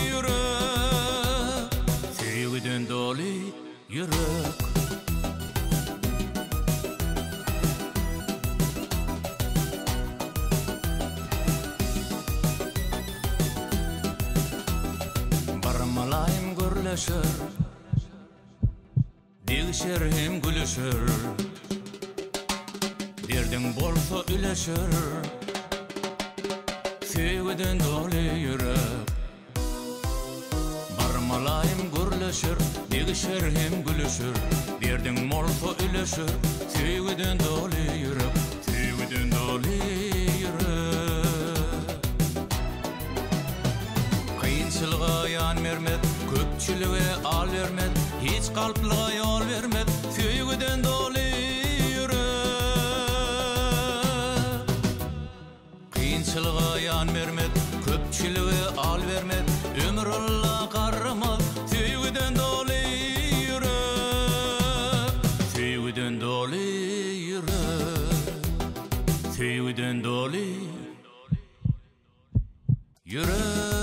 [SPEAKER 22] ýürek. Söýgüden doly ýürek. Bir mylaýym gürleşer, Degişer hem gülüşer. Derdiň bolsa üleşer, Söýgüden doly ýürek. Bir mylaýym gürleşer, degişer hem gülüşer, Derdiň bolsa üleşer, Söýgüden doly ýürek, Söýgüden doly ýürek. Kynçylyga ýan bermez, köpçülige al bermez, Hiç galplyga ýol bermez, Söýgüden doly ýürek. Kynçylyga ýan bermez, köpçülige al bermez, Ömür ylla garramaz, söýgüden doly ýürek. Söýgüden doly ýürek. Söýgüden doly ýürek.